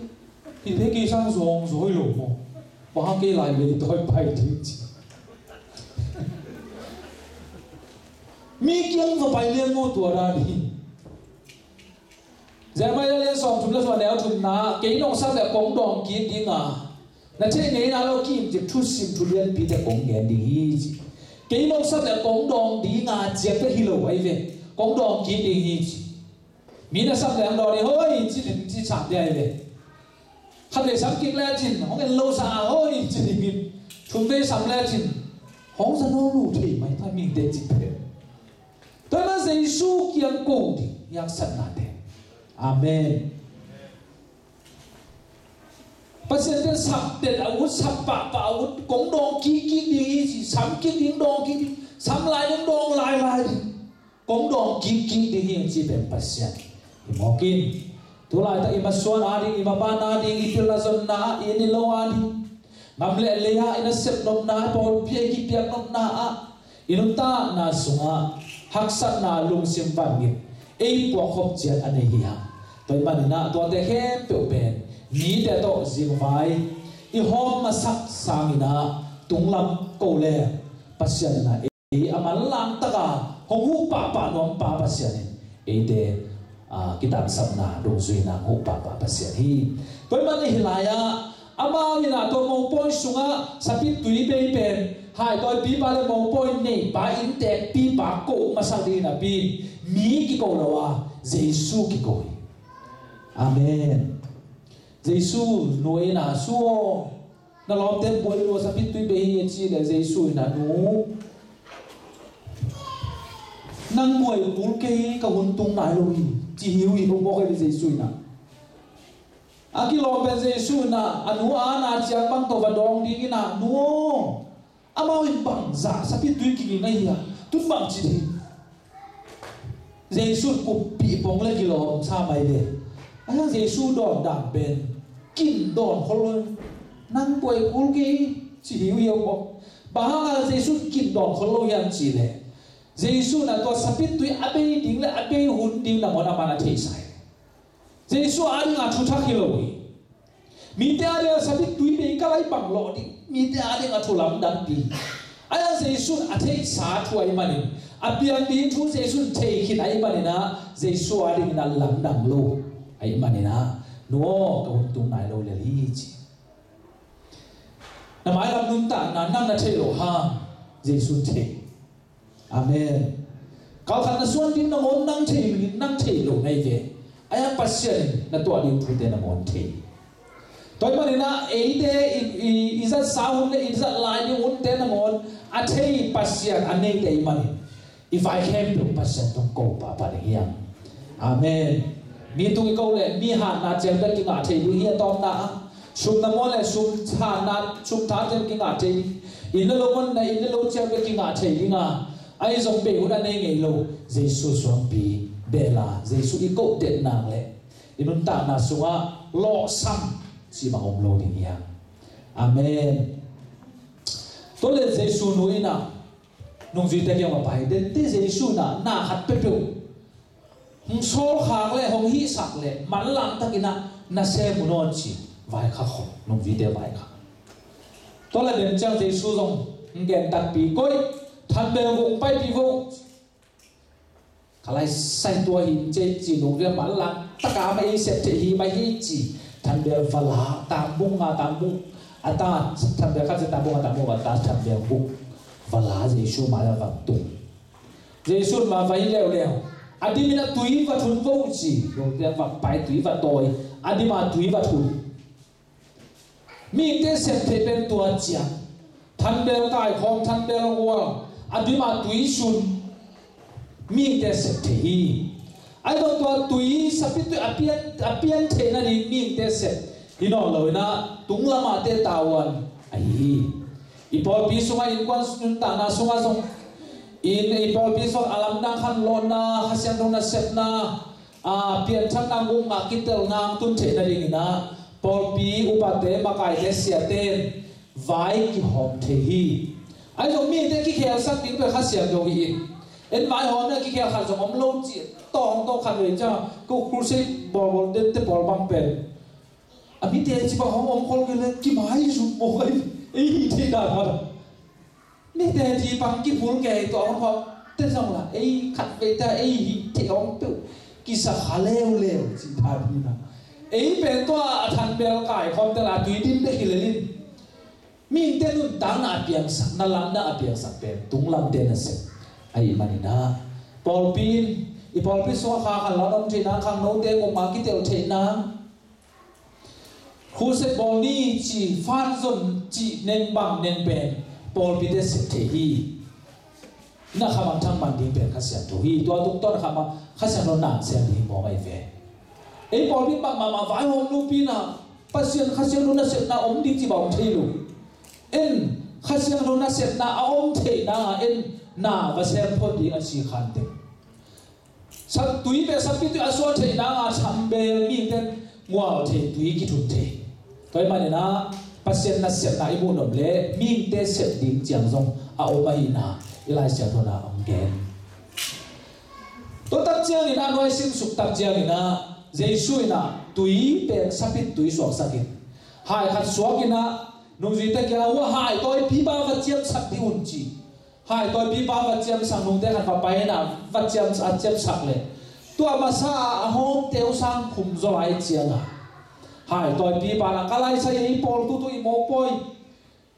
hih te kei sang zawng zaw hi lo maw? Bang hang kei lai lei tawi pai ding ci. Mi kiang va pai lian maw tua dan hi. Jeremiah lian sawmthum le sawm neu thumna, kei nong sap le kong dawng kik dinga na theih ngeina lo ki-imcip thusim thu lianpite kong gen ding hi ci. Kei nong sap le kong dawng dinga ciang te hi lo ahi ve. Kong dawng kik ding hi ci. Mi na sap le ang dawng ding hoi ci ding ci sam ding ahi ve. Khatvei sam kik le cin hong en lo sa a hoi ci ding hi. Thumvei sam le cin hong za nawn lo thei mai ta mite ci pen. Tua ahih manin Jesu kiang ko ding, i haksatnate. Amen. Pasian pen sap den a ut, sap pahpah a ut, kong dawng kikkik ding hi ci, sam kik ding dawng kik ding, sam lai ding dawng lailai ding. Kong dawng kikkik ding hi ci pen Pasian hi mawk in. Tulaitak i masuan ading, i maban ading, i pilna zonna ah, i inn i lo ading, gam le lei ah i nasep nopna, pawlpi a i kipiak nopna ah, i nuntakna sungah haksatna lungsim vangik ei puakkhop ciat a nei hi hang. Tua ahih manin ah tuate khempeuh pen mite tawh zingvai i hawm masak sangin ah tunglam ko le Pasian in ah ei a manlang taka hong huh pahpah nuampa Pasian in eite, aa, kitangsapna dungzuina hong huh pahpah Pasian hi. Tua ahih manin hih lai-ah amau in ah tua mopawi sungah sapit tui bei pen haitawipipa le mopawi neipa inntekpipa ko masak dingin a pi, mi kiko lo a Jesu kiko hi. Amen. Jesu nu in ah, "Su aw, na lawmte buai lua, sapit tui bei hi," a cih leh Jesu in ah, "Nu, nang buai kul kei, ka hun tung nai lo hi," ci hi uh hi. Bawk hi Jesu in ah. A kilawm pen Jesu in ah, a nu a na ciang bang tawh va dawng ding in ah, "Nu aw, amau in bangzah sapit tui kiging ahi a, tun bang ci ding?" Jesu in kuppih pong le kilawm sa mai ve. A hiang Jesu dawn dan pen kin dawn khol lo. "Nang buai kul kei," ci hi uh hi bawk. Bang hang a Jesu kin dawn khol lo hiam cih leh, Jesu in ah tua sapit tui a bei ding le a bei hun ding nangawn a man a theihsa hi. Jesu a ding a thu thak hi lo hi. Mite a ding a sapit tui bei ka lai bang lawh ding, mite a ding a thu lamdangpi. A hiang Jesu in a theihsa thu ahih manin, a piang ding thu Jesu in thei khin ahih manin ah, Jesu a ding in a lamdang lo ahih manin ah, "Nu aw, ka hun tung nai lo lel hi," ci. Na mailam nuntakna nang na theih loh hang Jesu in thei. Amen. Kalkhat na suan ding nangawn nang thei, nang thei lo na hi ve. A hiang Pasian in na tuah ding thute nangawn thei. Tua ahih manin ah eite i, i, i zatsa hun le i zat lai ding hunte nangawn a thei Pasian a neite ahih manin, i vai khempeuh Pasian tawh ko pahpah ding hi hang. Amen. Mi tung i ko leh mi hatna ciang bek kingah thei ding hi a tawpna ah. Sum na muan leh sum hatna, sum tha ciang kingah thei ding. Inn le lo muan leh inn le lo ciang bek kingah thei ding a. Ahi zong bei hun a nei ngei lo. Jesu suangpi bel a, Jesu i koh den nang leh i nuntakna sungah lawhsam cih bang om lo ding hi hang. Amen. Tua leh Jesu nu in ah, nungzuite kiang va pai, "Dente Jesu in ah, na khat peuhpeuh hong sawlkhak le hong hihsak le manlang takin ah na sem un aw," ci vaikhak khol, nungzuite vaikhak. Tua leh den ciang Jesu zong hong gen takpi, "Koih, thanbel guk paipih vo. Ka lai sai tua hi," ci, ci nungzui a manlang takin a mah i sep theih hi mah hi ci. Thanbel va la, tambung nga, tambung a ta, thanbel khat ci, tambung nga, tambung a ta, thanbel guk va la Jesu mai-ah va tung. Jesu in mah va hi leuleu. "A dim in ah tui va thun vo," ci. Nungzui a va pai, tui va tawi. A dim a tui va thun. Mihingte sep theih pen tua ciang, thanbel kaikhawm, thanbel gual, a dim a tui sun, mihingte sep thei hi. Ahi zong tua tui, sapit tui a pian, a pian theih nading mihingte sep hi nawn lo in ah, tunglam a te tavuan ahi hi. I pawlpi sungah, innkuan nuntakna sungah zong, in, i pawlpi sungah a lamdang khanlawhna, Kha Siangtho nasepna, a, pianthakna, gukna kitelna hong tun theih nadingin ah, pawlpi upate, makaite, siate in vai kihawm thei hi. Ahi zong mite kikhelsak ding pen Kha Siangtho hi in, en vaihawm in ah kikhel khat zong om lo ci, tawh hong tawh khat vei ciang, ko crusade bawlbawl dente pawl bang pen, a mite ci bang hong om khol kei leh kimaizum mawk ahi, ei hih theih dan mah. Mite ci bang kiphul kei tua hong khawm te zong la, ei khat vei ta ei hih theih hong peuh kisa kha leuleu ci dan hi na. Ei pen tua a thanbel kaikhawm te la tui dim bek hi lel in. Mihingte nuntakna a piangsak, na lamdang a piangsak pen tunglamte nasep ahih manin ah, pawlpi in, i pawlpi sungah kha khanlawh om theihna, khangnote gukna kitel theihna, crusade bawl ni ci, fan zon ci, neng bang neng pen pawlpite sep thei hi. Na khamangthang man ding pen Kha Siangtho hi. Tua tungtawn a khamang Kha Siangtho na sem ding hi mawk ahi ve. Ei pawlpi bang mahmah vaihawm lopi in ah, Pasian Kha Siangtho nasepna om ding ci bang om thei lo. En, Kha Siangtho nasepna a om theihna ah en, na va sem phot ding a ci khan teng. Sa tui pen sapit tui a suah theih nang a, thanbel mihingte in ngual thei, tui kithun thei. Tua ahih manin ah Pasian nasepna i muh nop leh mihingte sep ding ciang zong a om ahihna i Lai Siangtho in ah hong gen. Tua tak ciangin ah, nuai simsuk tak ciangin ah, Jesu in ah tui pen sapit tui suaksak in, hai khat suak in ah, nungzuite kiangah, "Hua hai tawipipa va ciamsak dih un," ci. Hai tawipipa va ciamsak, nungte khat va pai in ah va ciam, a ciamsak leh, tua masa a hawmte uh sang khum zaw lai ciangah, hai tawipipa in ah, "Ka lai sai ei pawl tutu i mopawi,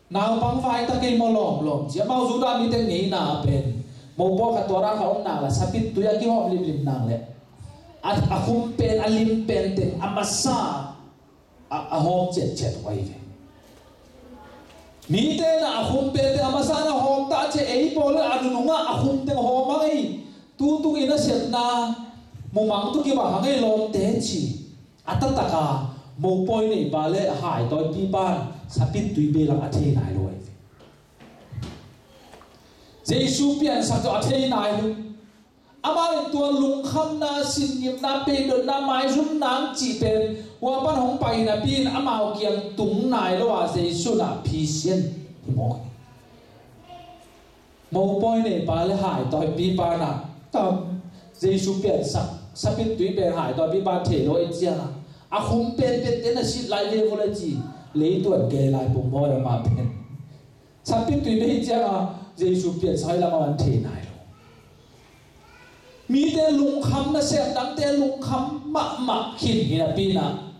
naupang vai ta kei maw lawmlawm," ci. Amau Judah mite ngeina a pen mopawi khat tua dan khat om nak leh, sapit tui a kihawm limlim nak leh, A, a khum pen, a lim pen teng a masa a, a hawm ciatciat uh ahi ve. Mite na a khum pen teng a masa na hawm ta cia, ei pawl le a nunungah a khum teng hawm hang ei, tutung i nasepna mumang tu kibang hang ei lawmte ci. A taktaka mopawi neipa le a haitawipipa in sapittui belang a thei nai lo ahi ve. Jesu piansak tawh a thei nai lo. Amah in tua lungkhamna, sinngimna, peidotna, maizumna ang cih pen hua pan hong pai napi in amau kiang tung nai lo a, Jesu na phisian hi mawk hi. Mopawi neipa le haitawipipa na tam, Jesu piansak sapittui pen haitawipipa thei lo i cianga, a khum pen pen ten a sit lai ve vua le ci, leituan kei lai pumbawi amah pen. Sapittui bek hi cianga Jesu piansak hi lam a van thei nai lo. Mite lungkham nasem dangte lungkham mahmah khin hi napi na,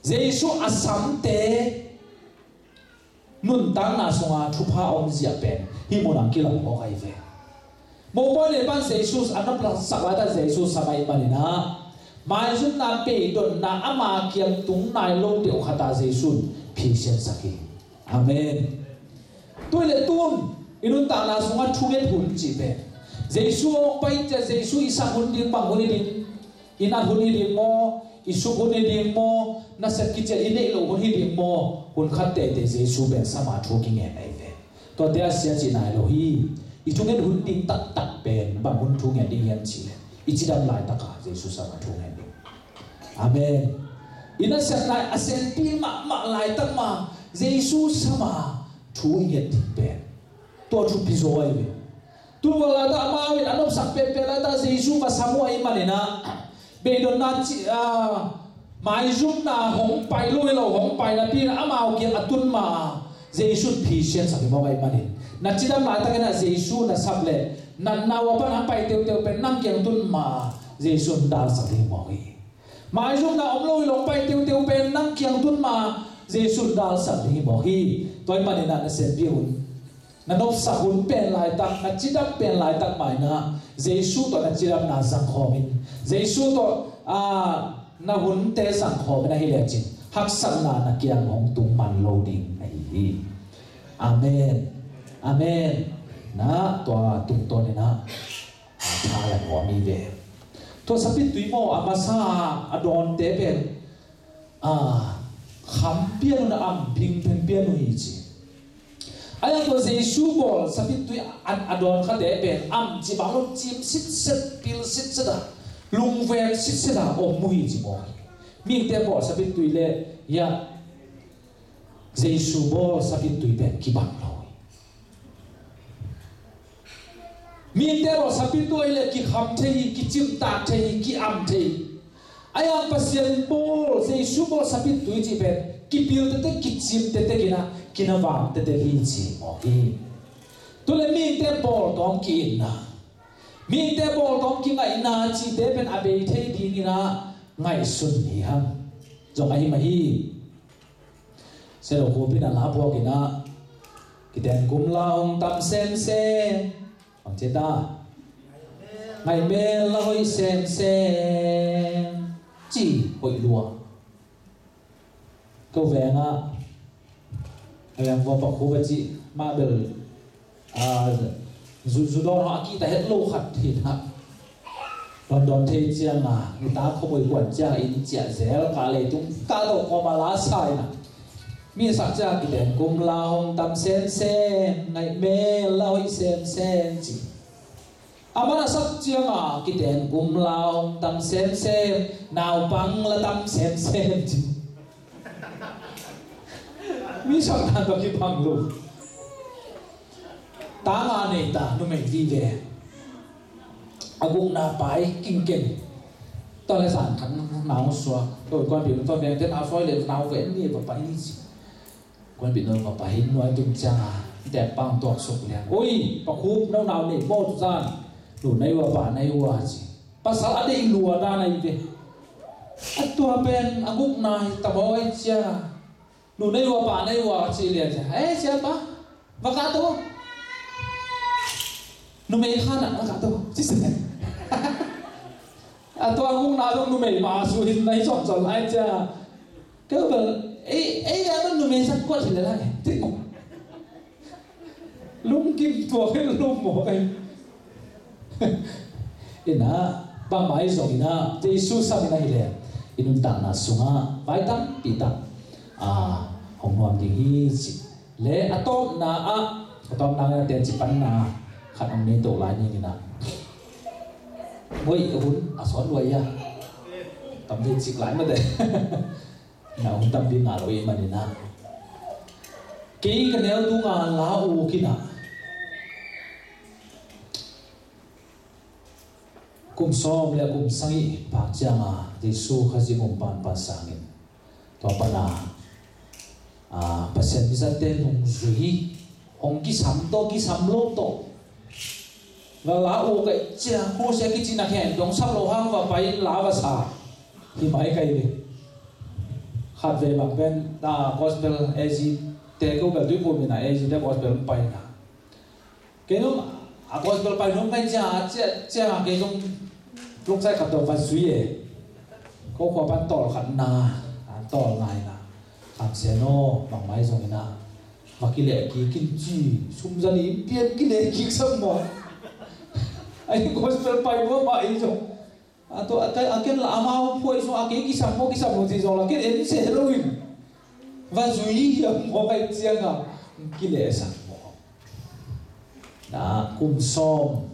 Jesu a samte nuntakna sunga thupha a omzia pen hih munah kilang mawk ahi ve. Mopawi neipan Jesu a nopsak laitak Jesu sam ahih maninah, maizumna, peidotna ama kiang tung nai lo deuh khata Jesu in phisiansak hi. Amen. Tuih le tun i nuntakna sungah thunget hun cih pen, Jesu a hong pai cia Jesu i sak hun ding bang hun hi ding, i nat hun hi ding maw, i suk hun hi ding maw, nasep kician i neih loh hun hi ding maw, hun khat teitei Jesu pen sama thu kingen ahi ve. Tuate a sia cih nai lo hi. I thungen hun ding taktak pen bang hun thungen ding hiam cihleh, i cidam laitaka Jesu sama thungen ding. Amen. I nasepna a senpi mahmah laitak ma Jesu sama thu i nget ding pen tua thupi zaw ahi ve. Tua laitak amau in a nopsak penpen laitak Jesu va sam uh ahih maninah, beidonna ci, a, maizumna hong pai lo hi lo, hong pai napi in amau kiang a tun ma Jesu in phisiansak hi mawk ahih manin, na cidam laitakin ah Jesu na sap leh, natna uh a pan hong pai teuteu pen nang kiang tun ma Jesu in dalsak ding hi mawk hi. Maizumna om lo hi lo hong pai teuteu pen nang kiang tun ma Jesu in dalsak ding hi mawk hi. Tua ahih maninah na senpi hun, na nopsak hun pen laitak, na cidam pen laitak mainah Jesu tawh na cidamna zangkhawm in, Jesu tawh, a, na hunte zangkhawm in ahi lecin haksatna na kiang hong tung man lo ding ahi hi. Amen. Amen. Na tua tungtawninah a tha la nuam hi ve. Tua sapittui maw a masa a dawnte pen, a, kham pian uh na am phingpheng pian uh hi ci. A yang tua Jesu bawl sapittui a, a dawn khate pen am ci bang lo, cim sitset, pil sitset a, lungveng sitset a om uh hi ci maw. Mite bawl sapittui le, ya, Jesu bawl sapittui pen kibang lo hi. Mite bawl sapittui le kikham thei hi, kicimtak thei hi, ki-am thei hi. A yang Pasian bawl, Jesu bawl sapittui cih pen kipil tektek, kicim tektek inah, kinavang tektek hi ci mawk hi. Tule mite bawl tawm ki-itna, mite bawl tawm kingaihna cihte pen a bei thei dinginah ngaihsun hi hang. Zong ahi mah hi. Selo Khup in a la puak inah, kiten kum la hong tam semsem, bang ci ta, ngaih mel la hoih semsem, ci hoih lua. Ko vengah a veng vua Pa Khup a cih mah bel, a, zu, zu dawn hawh a kihta het lo khat hi hna. Dawn dawn thei cianga, nitak khuabawi kuan cianga inn ciah zel, ka leitung ka tawh kawma la sa inah, mi sak cianga kiten kum la hong tam semsem, ngaih mel la hoih semsem ci. A man a sak cianga kiten kum la hong tam semsem, naupang la tam semsem ci. Mi sakna tawh kibang lo. Tanga nei ta, numei vive. A gukna pai kingkeng. Tawh le zan khat nau suak. Tawh kuan pi tawh veng ten a soi le nau ve ni va pai ni ci. Kuan pi nau va pai nuai tung cianga tepang tuak suk lian. Oi, Pa Khup, nau nau nei maw tu zan. Nu nei ua, pa nei ua ci. Pasal a deih lua dan ahi ve. A tua pen a gukna hi ta maw ai cia. Nu nei ua, pa nei ua ci lian cia. Eh, cia pa, va kah to. Numei khan ah va kah to. Ci se. A tua hong na zong numei mah su hi na hi sawmsawm lai cia. Keu bel ei ei a man numei sak kuat hi le lai. Lungkim tuak hi lum mawk ai. Ina bangmah i zong ina Jesu sam ina hi le i nuntakna sungah vai tampi tak a hong nuam ding hi ci. Le a tawpna ah a tawpna ngai a tenci panna khat hong nei to lai ning ina. Hoi hun a sawn luai a tam ve cik lai mate. Na hong tampi nga lo i manina kei ka neu tunga la u kina kum sawm le kum sangih phak cianga Jesu Khazih hong pan pan sangin tua pana a Pasian mizatte nungzui hong kisam tawh kisam lo tawh. Na la u ka i cia khusia kici na khen dong sap lo hang va pai la va sa. Hi mai kai ve. Khat ve bang pen na gospel A Z te ko bel tui ko mina A Z te gospel pai na. Kei nung a gospel pai nung kai cia cia cia kei nung luk sai khat dong va zui e. Ko khua pan tol khat na a tol ngai na. Kam se no bang mai zong ina. Maki le ki kin ci sum zani pian ki le ki sam mo. Ai gospel pai mo ma i zong. A to a kai a ken la amau phuai so a ke ki sam mo ki sam mo ci zong la ken en se lo in. Va zui hi a mo kai cianga ki le sam mo. Na kum sawm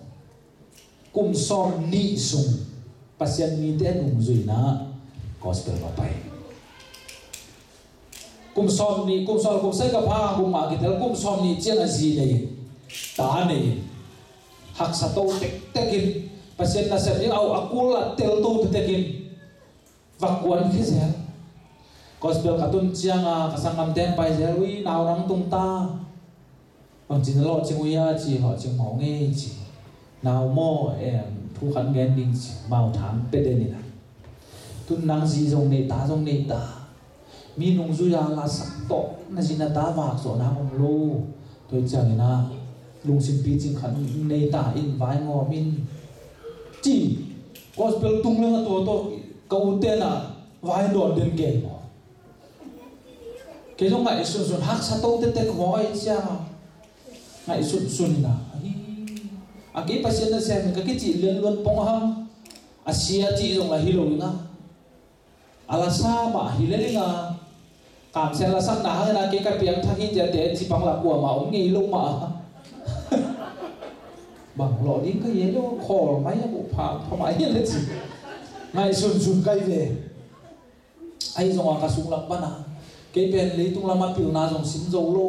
kum sawm nih sung Pasian mite nungzuina gospel va pai. Kum sawm nih kum sawm kum sai ka pha kum mah kitel kum sawm nih ciang a zi nei ta nei haksa to tektekin Pasian nasep ding au a kul a tel to tektekin va kuan khi zel. Gospel ka tun cianga ka sanggam teng pai zel ui nau nang tung ta. Bangci na lawhcing uh ia ci lawhcing mawh ngei ci. Nau maw em thu khat gen ding ci mau thang pe den ina. Tun nang zi zong nei ta zong nei ta. Mi nungzui a la sak tawh na zi na ta vak zawh na om lo. Tua ciang ina lungsim picing khat nei ta in vai ngawm in. Ci gospel tung leng a tua tawh ka u tena vai dawn den gen maw. Kei zong ngaih sunsun haksa to tete kua ai cia. Ngaih sunsun ina. A kei Pasian na siam ka kicih lian luat pong a ham. A sia cih zong la hi lo ina. A la sa mah hi le ina. Kam sian la sak na hang ina kei ka piang thak hi cia te ci pang la kua mah om ngei lo mah. Bang lawh ding ka hi lo khawl mai a buh pha pha mai hi le ci. Ngaih sunsun kai ve. Ahi zongah ka sunglam pana kei pen leitung lama pilna zong sim zo lo.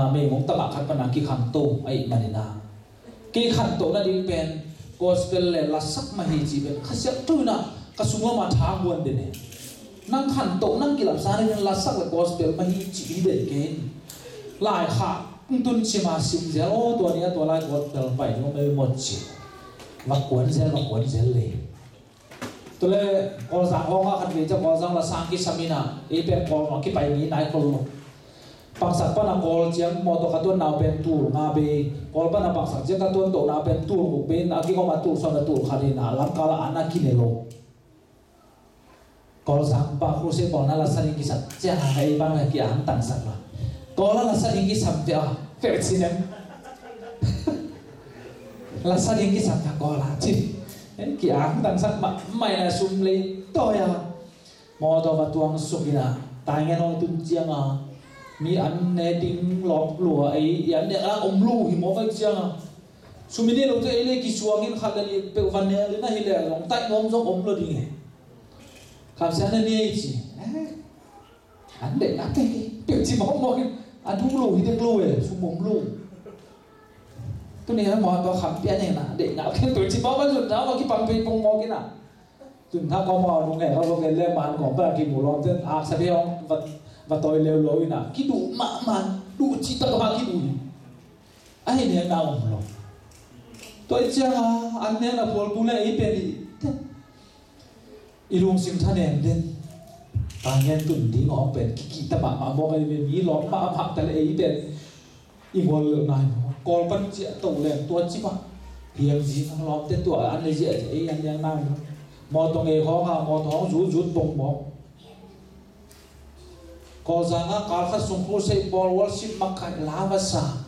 Meimong tama khat pana kikhangto ahi manina kei khantohna ding pen gospel le lasak mah hi ci pen khasiat tuina ka sunglama tha buan den e. Nang khantoh nang kilapsa ding lasak le gospel mah hi ci hi den kei. Lai kha tun cima sim zel aw tua ni a tua lai gospel pai ding mei mot ci. Va kuan zel va kuan zel le. Tule Kawlzang hawng a khat vei ca Kawlzang la sang kisam ina ei pen Kawl ma kipai ni nai khol lo. Pangsak pana Kawl ciang mawtaw ka tuan nau pen tul nga bei Kawl pana pangsak ciang ka tuan toh nau pen tul guk bei na kikawm a tul sawm na tul khat ina lamkal a ana kine lo. Kawlzang pa khu se Kawl na la sa ding kisam ciang a ei bang la ki ang tangsak la. Kawl la la sa ding kisam ciang a fek cinem. La sa ding kisam na Kawl a ci. Ki ang tangsak mah mai na sum lei tawi a. Mawtaw va tuang suk ina tai ngen hong tun ciang a mi an ne ding lawp lua ei i an ne a om lu hi maw vai ciang a. Sum i ne lo te ei le kisuang in khat le ni peuh va ne lina hi le long tai nuam zong om lo ding e. Kamsiang na ni ei ci. An deih nak te peuh ci maw maw in a du lo hi dek lo e sum om lo. Tuni a maw tua kham pian e na deih nak te peuh ci maw maw zun na maw kipang pei pong maw kina. Tun thak kawm a nung e ka vok e le man kawm pa kimu lawm ten ak sa be ong va tawi leu lo ina kiduh mahmah duh ci tak ma kiduh hi. Ahi ne na om lo. Tawi ciang a an ne na pual bu le ei pen i i lungsim tha nen den. Ka ngen tun ding ong pen kiki ta mahmah mawk ahi ve mi lawm mahmah ta le ei pen. I ngol lel nai maw Kawl pan ciah to leng tua ci mah. Hiam zi ang lawmte tua an le ziah zi ei an liang nang. Mawtaw ngei hawng a, mawtaw hawng zut zut bong bong. Kawlzang a kal khat sung crusade bawl, worship mak khat la va sa.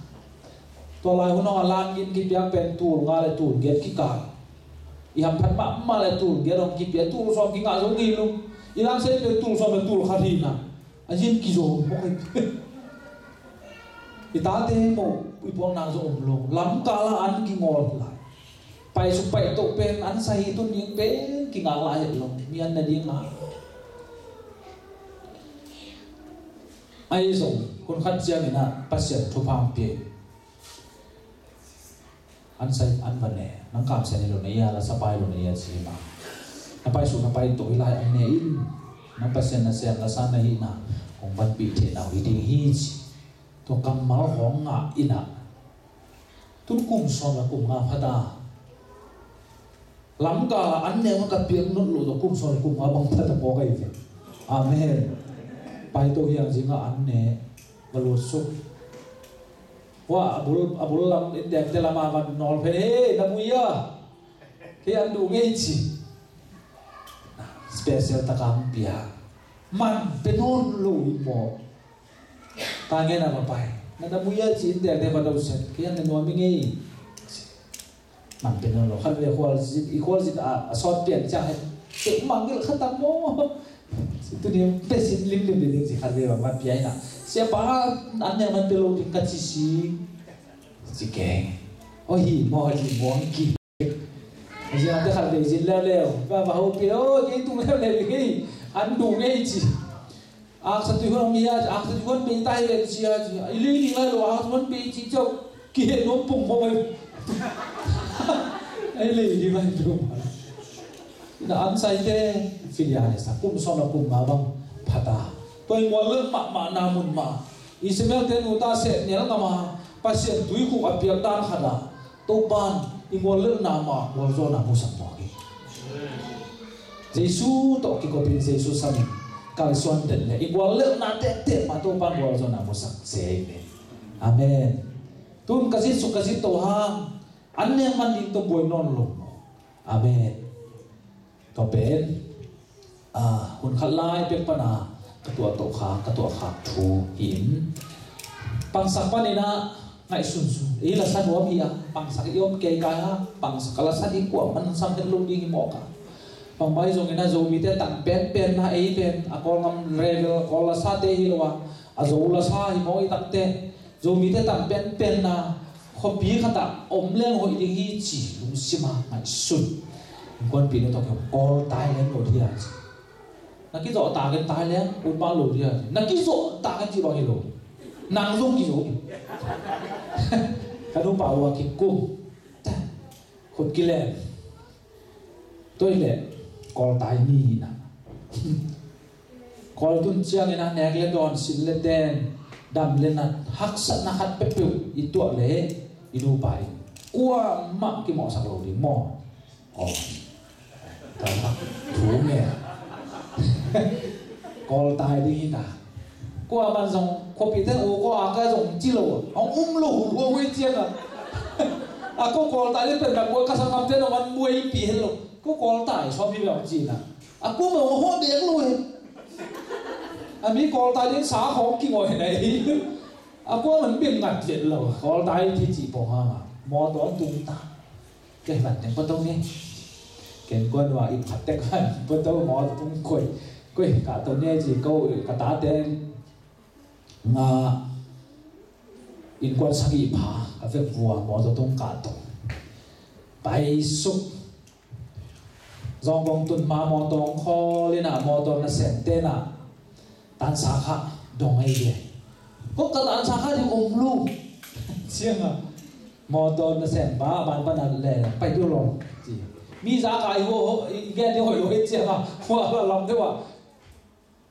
Tua lai hun hawng a lam gin kipiak pen tul nga le tul giat kikal. I hamphat mahmah le tul giat hawng kipia, tul sawm kingah zo ngei lo. I lam sei pen tul sawm le tul khat hi na. A zin kizom hawk hi. I tate maw, i puaknak zong om lo. Lamkal ah an kingawl lai. Paisuk paito pen an sa hi tun ding pen kingak lai het lo. Mi an na ding a. Ahi zong, hun khat ciangin ah Pasian thupha hong pia. An sa an va ne, nang kamsian hi lo na ia, la sa pai lo na ia ci ma. Na paisuk na paito hi lai an ne in. Nang Pasian na sian la sa na hi na, kong vanpih theih nau hi ding hi ci. Tua kammal hawng ngah in ah. Tun kum sawm la kum nga phat a. Lamkal ah an ne mah ka piak not lo, tua kum sawm la kum nga bang phat a pawk ahi ve. Amen. Paito hiang zing ah an ne. Va lut suk. Hua a bul, a bul lam in dengte lam a van nawl phen, "Hei, na mui a? Kei an duh ngei," ci. Special taka hong pia. Man pe nawn lo i maw. Ta ngen a va pai. "Na, na mui a?" ci in dengte va do set. "Kei an na nuam i ngei." Man pe nawn lo. Khat ve khualzin, i khualzin a, a sawt pian ciang he. Tek mangil khat a maw. Tuni pe sin limlim ding ci khat ve bang man pia ina. Siapa an ne man pe lo ding ka ci si. Ci keng. O hi maw, hi maw ang ki. Ziate khat ve zin leuleu. Ba ba ho pi lo, kei tung leuleu hi. An du ngei ci. Aksa tui huan mi a, aksa tui huan bei ta hi ven sia ci. I li ni ngai lo, aksa huan bei ci ciau. Ki he nuam pung mong ai. Ai li ni ngai lo. Na an sai te, filia ne sa, kum sawm la kum nga bang, phata. Toi mual lel mahmah na mun ma. Ismael te nu ta se nial ngama, Pasian tui khuk a piak dan khada. Topan, i mual lelna ma, mual zawna musak mawk hi. Jesu tawh kikopin Jesu samin kalsuan den le i gual lelna tektek mah Topa gualzawhna musak se hi ve. Amen. Tun ka zit suk ka zit to hang an neng man ding tawh buai nawn lo. Amen. Tua pen, ah, hun khat lai pek pana ka tuah toh kha, ka tuah khak thu hi in. Pangsak panin ah ngaihsun sun. Ei la sa nuam hi a, pangsak i om kei kai a, pangsak a la sa ding kuaman sam het lo ding hi mawk a. Bangmah hi zongin ah Zomite tang penpen na ei pen, a Kawlgam rebel Kawl la sate hi lo a, a Zo la sa hi mawk i takte. Zomite tang penpen na, khuapi khatah om leng hoih ding hi ci, lungsim a ngaihsun. Innkuanpihnu tawh kiho, Kawl tai leng lo dia ci. Na kizawh takin tai leng, utmah lo dia ci. Na kizawh takin ci bang hi lo. Nang zong kizawh. Ka nupa uh a kikum. Khut kilem. Tua hi leh, Kawl tai ni hi na. Kawl tun ciangin a nek le dawn, sin le ten, dam le nat, haksatna khat peuhpeuh i tuah le i nupa in kuamah kimawhsak lo ding maw? Aw. Ka thu nge. Kawl tai ding hi ta. Kuaman zong khuapite uh ko a ka zong ci lo. Hong um lo hu hu hui ciang a. A ko Kawl tai ding pen dak buai ka sanggamte nong an buaipi hen lo. Ko Kawl tai sawm hi lo ci na. A kuamah hong hawh dek lo hi. A mi Kawl tai ding sa khawng kingawi na hi. A kuamah bing ngat vet lo. Kawl tai thi ci pong hang a. Mawtaw tung ta. Kei van teng pato nge. Ken kuan wa i phat tek van pato mawtaw tung koi. Koi ka to nge ci ko ka ta teng. Nga innkuan sagih pha ka vek vua mawtaw tung ka to. Paisuk. Zong kong tun ma mawtaw khawl in a mawtaw nasem te na tansa kha dong ei ve. Ko ka tansa kha ding om lu. Ciang a mawtaw nasem pa ban pan a le pai tu lo. Ci. Mi za ka i ho ho i gen ding hoih lo hi ciang a hua la lam deuh a.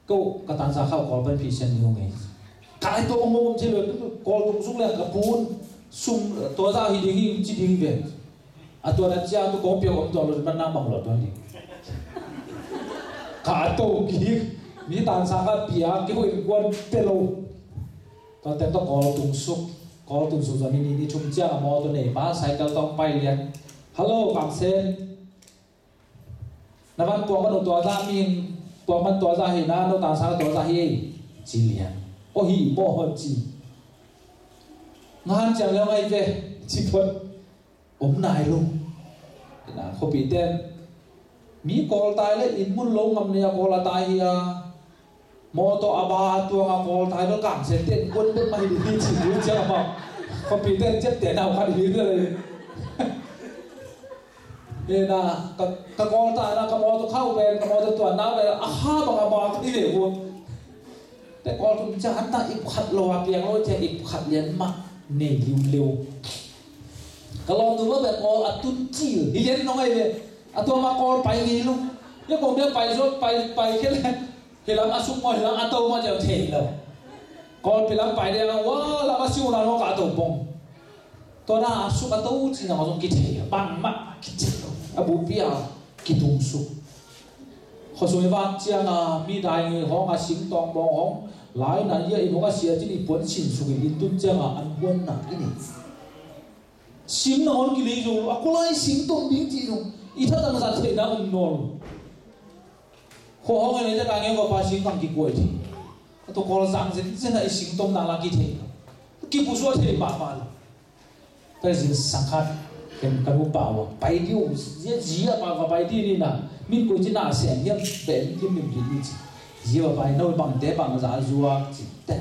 Ko ka tansa kha Kawl pan phisian ni hong ei. Ka ai to mong mong ci lo Kawl tung suk le ka pun sum to za hi ding hi ci ding ve. A tua na cia tu kong piak om tua lo man nang bang lo tua ni. Ka to ki mi tansa ka pia ki ho in kuan pe lo. Tua teng to Kawl tung suk. Kawl tung suk za mi ni ni thum cia a mawtaw nei pa cycle tawh pai lian. Hello, Kamsen. Na van puak man uh tua zah mihing, puak man tua zah hi na, no tangsa tua zah hi ei, ci lian. Aw hi maw ci. Ngan ciang leng ai ve, ci phot. Om nai lo. Na khuapite in mi kawl tai le inn mun lo ngam nei a kawl a tai hi a. Mawtaw a ba tuang a kawl tai lo, Kamsen ten kuan bek mah hi ding hi ci ding ciang a mah. Khuapite in ciaptehna uh khat hi ding hi. Ina, ka, ka kawl tai na, ka mawtaw khauh pen, ka mawtaw tuanna pen a ha bang a ba ka hi ve uh. Te kawl tum ciang an ta ip khat lo a piang lo ciang ip khat lian mah nei liu liu. Ka lawmnu mah bek kawl a tun cil hi lian nong ai ve. A tua mah kawl pai ngei lo. Ia kong bia pai zo, pai, pai khel. Hi lam a suk maw, hi lam a to maw ciang thei lo. Kawl pi lam pai dia, wa lam a siu na lo ka to pong. Tua na a suk a to ci na zong kithei, bangmah kithei lo. A bu pia kitung suk. Khuasung i vak ciang a mi dai ngei hong a sing tawng bawng hong lai na ia i mong a sia cin i puan sin suk i inn tun ciang a an puan na i nei. Sing na hon kilei zo lo, a kulai sing tawng ding ci lo. I thatang zat theihna om nawn lo. Khua hong en le ka ngeu ka pa sing kang kikuai thei. A to kawl zang zen zen a i sing tom na la kithei. Kipusuak thei mahmah lo. Ka zingsang khat ken ka nu pau a pai diu, zia zia pau ka pai di ni na. Min koi ci na siang hiam ben kim min kim ni ci. Zia pai no bang te bang za zuak ci te.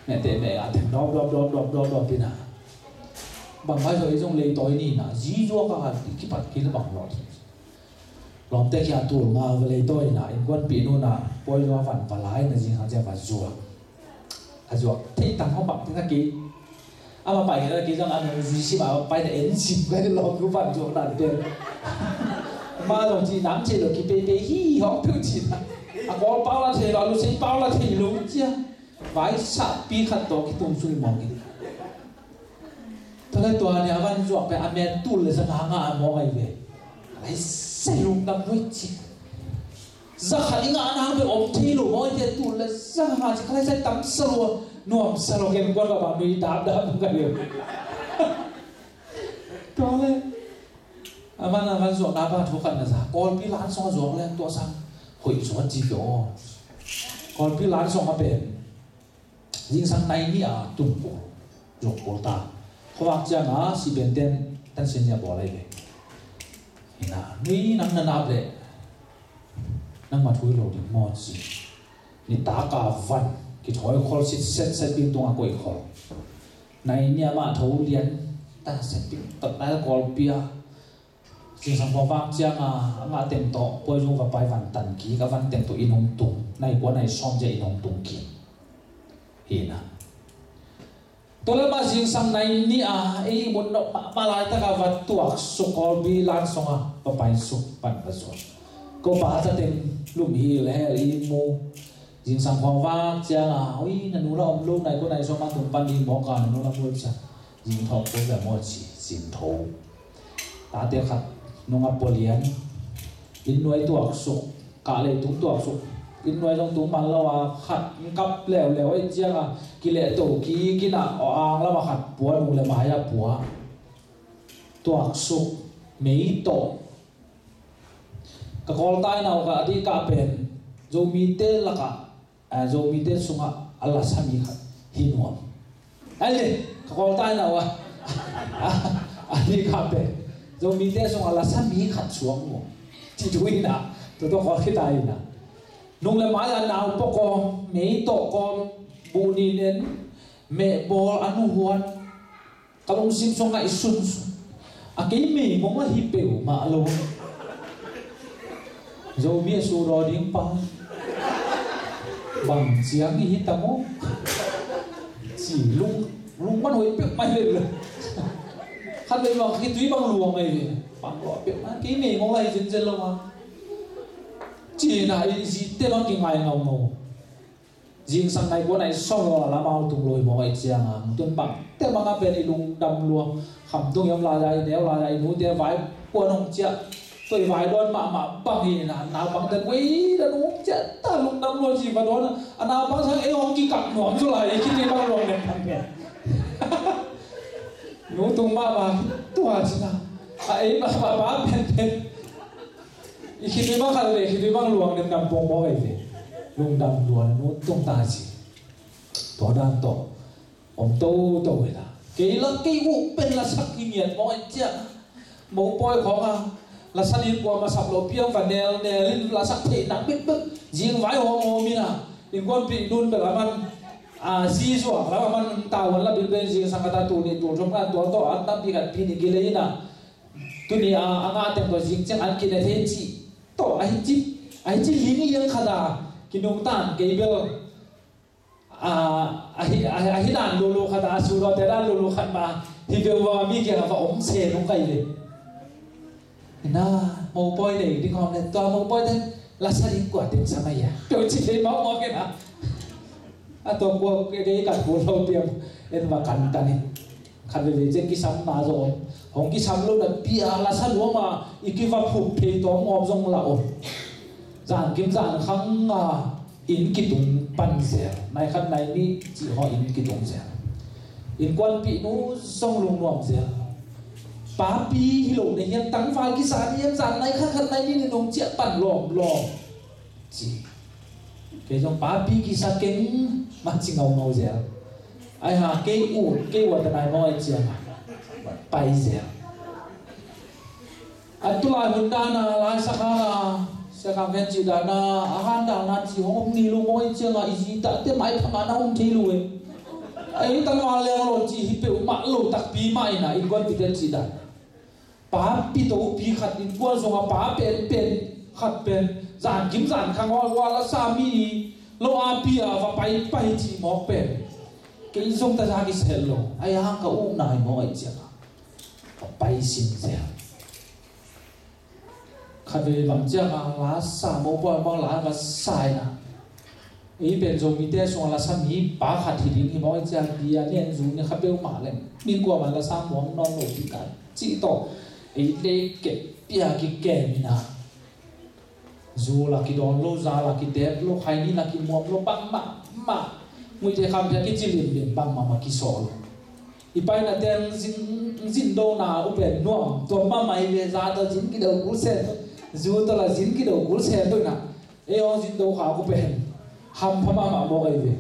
Ne te me a teng dop dop dop dop dop dop pi na. Bang mai so i zong lei toi ni na. Zi zuak a kipat ki na bang lo. Lawmte kia tul nga va lei toi na, innkuanpih nu na, pawi zua van va lai na, zing hang zia va zuak. A zuak thei tang hong bang thei na ki. Ama pai na ki zong a nung zi si ma pai na en sim ka ni lawm nu van zuak na te. Ma zong ci nam ci lo ki pe pe hi hong piu ci na. A kawl pau la thei lo, a lu sei pau la thei lo cia. Vai sa pi khat to ki tung sui mong ki. Tua le tua nia van zuak pe a met tul le za nga nga a mawk ai ve. A lai sai lungdam huai ci. Za khat i ngah nang pe om thei lo mawk ai ve, tul le za nga nga ci. Ka lai sai tam sa lua, nuam sa lua, ken kuan ka bang nui dap dap ka liu. Tua le a man a van zuak na ba thu kan na za. Kawlpi lan song a zuak le tua sang hoih zuak ci pe aw. Kawlpi lan song a pen zingsang nai ni a tum ko, zong ko ta. Khuavak ciang a si ben ten tan sin nia bawl ai ve. Hina nui nang na nap le nang ma thui lo ding maw ci. Ni ta ka van ki thoi khol sit set set bin tung a koi khol. Nai nia ma tho lian ta set bin tak nai kol pia. Zingsang khuavak ciang a, a ngah teng tawh, puai zung va pai van tan kik, a van teng tawh inn hong tung, nai kua nai sawm zia inn hong tung kik. Hi na. Tua le mah zingsang nai ni a, ei mun nop mah, mah laitak a va tuak suk Kawlpi lan song a, va pai suk, pan va zuak. Ko pa ta teng lum hi le hel i mu. Zingsang khuavak ciang a, ui, na nu la om lo, nai kua nai sawm a tung pan ding mawk a, na nu la mu ciang. Zing thawk ko le maw ci, zing tho. Tate khat nung a pua lian. Inn nuai tuak suk, kah lei tung tuak suk. Inn nuai zong tung man lo a khat, inn kap leuleu ei ciang a, kileh to ki, kinah aw ang lam a khat pua, nung le mai a pua. Tuak suk, mei tawh. Ka kawl tai nau ka a dih kah pen, Zomite lakah, a, Zomite sungah a lasa mi khat hi nuam. Ai le, ka kawl tai nau a, a, a dih kah pen, Zomite sungah a lasa mi khat suak nuam. Ci tu ina, tu tu kawl khita ina. Nung le mai a nau pawh kawm, mei tawh kawm, buh nin en, meh bawl a nu huan. Ka lungsim sung ngaihsun sung a kei mei mong a hi peuhmah lo. Zomi a sudaw ding pa bang ciang i hi ta maw? Ci lung, lungman hoih peuhmah hi lo. Khat vei bang khitui bang luang ahi ve. Bang luang peuhmah kei mei mong a hi zenzen lo a. Ci na i zite bang kingai ngau ngau. Zingsang nai kua nai sawm lo a lamau tung lo hi mawk ai ciang a, tun bang te mang a pen i lungdam lua. Kham tung i om lai a, i neu lai a, i nute vai kua nong ciah. Tua i vai dawn mahmah bang hi na, naupang ten wei da nung ciah ta lungdam lua ci va dawn a, naupang sang ei hong kikap nuam cu lai, i kiti bang luang nen phan pen. Nu tung mahmah tua ci na. A ei pa pa pa pen pen. I khitui bang khat ve, khitui bang luang den dam pong mawk ei ve. Lungdam luan nu tung ta ci. Tua dan tawh om toto ei la. Kei la kei uh pen la sak hi ngiat mawk ei cia. Mopawi khawng a la sa ding kua ma sap lo piang va nel nel in la sak thei nak bek bek. Zing vai hawm hawm in a. Innkuanpih nun bel a man a si zuak la a man tavuan la bilbel zing sang khat a tu ni tu thum khat tua tawh an tampi khat pi ni kilei in a. Tuni a a ngah teng tawh zing ciang an kine thei ci. Tawh a hi ci a hi ci ling liang khat a kinungtan kei bel. A, a hi, a, a hi dan lulu khat a, a sulawte dan lulu khat ma, hi beuh va mi kiang a va om se nung kai ve. Na, mopawi nei ding hawm le, tua mopawi den, la sa ding kua den sa mai a. Peuh ci thei mau mau kena. A tua kua kei kat kul lo piang, en va kan kan in. Khat veve ciang kisamna zong om. Hong kisam lo na pia la sa luang a i kiva phuk thei tawm ngawm zong la om. Zan kim zan khang a inn kitung pan zel. Nai khat nai nih cih haw inn kitung zel. Innkuanpih nu zong lungnuam zel. Papi hi lo na hiam tangval kisa na hiam zan nai khat khat nai nih ni nong ciah pan lawm lawm. Ci. Kei zong papi kisa keng mah ci ngaungau zel. Ai ha kei ut kei uat a nai mawh ai ciang a pai zel. A tulai hun dana lai sakha na sia khang ven ci dana a han dana ci hong om ni lo mawh ai ciang a i zi ta te mai phang a na om thei lo e. Ai tangval leng lo ci hi peuh mah lo takpi mah ina innkuanpihte ci dan. Pa pitopi khat innkuan zong a pa penpen khat pen zan kim zan khang a ua la sa mi lo a pi a va pai pai cih mawk pen kei zong ta za kisel lo ai hang ka ukna hi mawk ai ciang a ka pai sim zel. Khat vei bang ciang a la sa mawk pua mawk la va sa ina. Ei pen Zomite sungah la sa mi pa khat hi ding hi mawk ai ciang bia nen zu ni kha peuhmah leng min kuamah la sa muang nawn lo ti ka cih tawh ei lei kep pia kikem ina. Zu la kidawn lo, za la kidep lo, khaini la kimuam lo, bangmah mah muite kham pia kici limlim bangmah mah kisawh lo. I paina teng zin, zin do na upen nuam tua mah mai ve za tawh zin kido kul sen. Zu tawh la zin kido kul sen lo ina. Ei hong zin do kha upen hampha mah mah mawk ei ve.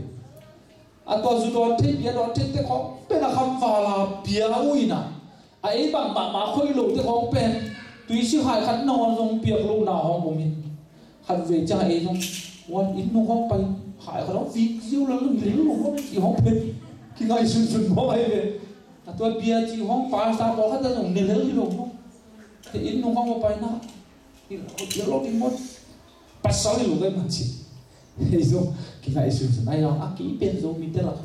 A tua zu dawn thei bia dawn thei te khawng pen a kham vala bia uh ina. A ei bang mahmah khoih lote khawng pen tuisi hai khat nangawn zong piak lohna hong om in khat vei ciang a ei zong wan inn nung hong pai hai khat hong vik ziau lel lung lel lung hong ci hong pen kingaihsunsun mawk ahi ve. A tua bia ci hong pasta pawlkhat a zong ne lel hi lo mawk. Inn nung hong pai na i lo ding mawk. Pasal hi lo kai man ci. Hei zong kingaihsunsun ai zong a kei pen Zomite lak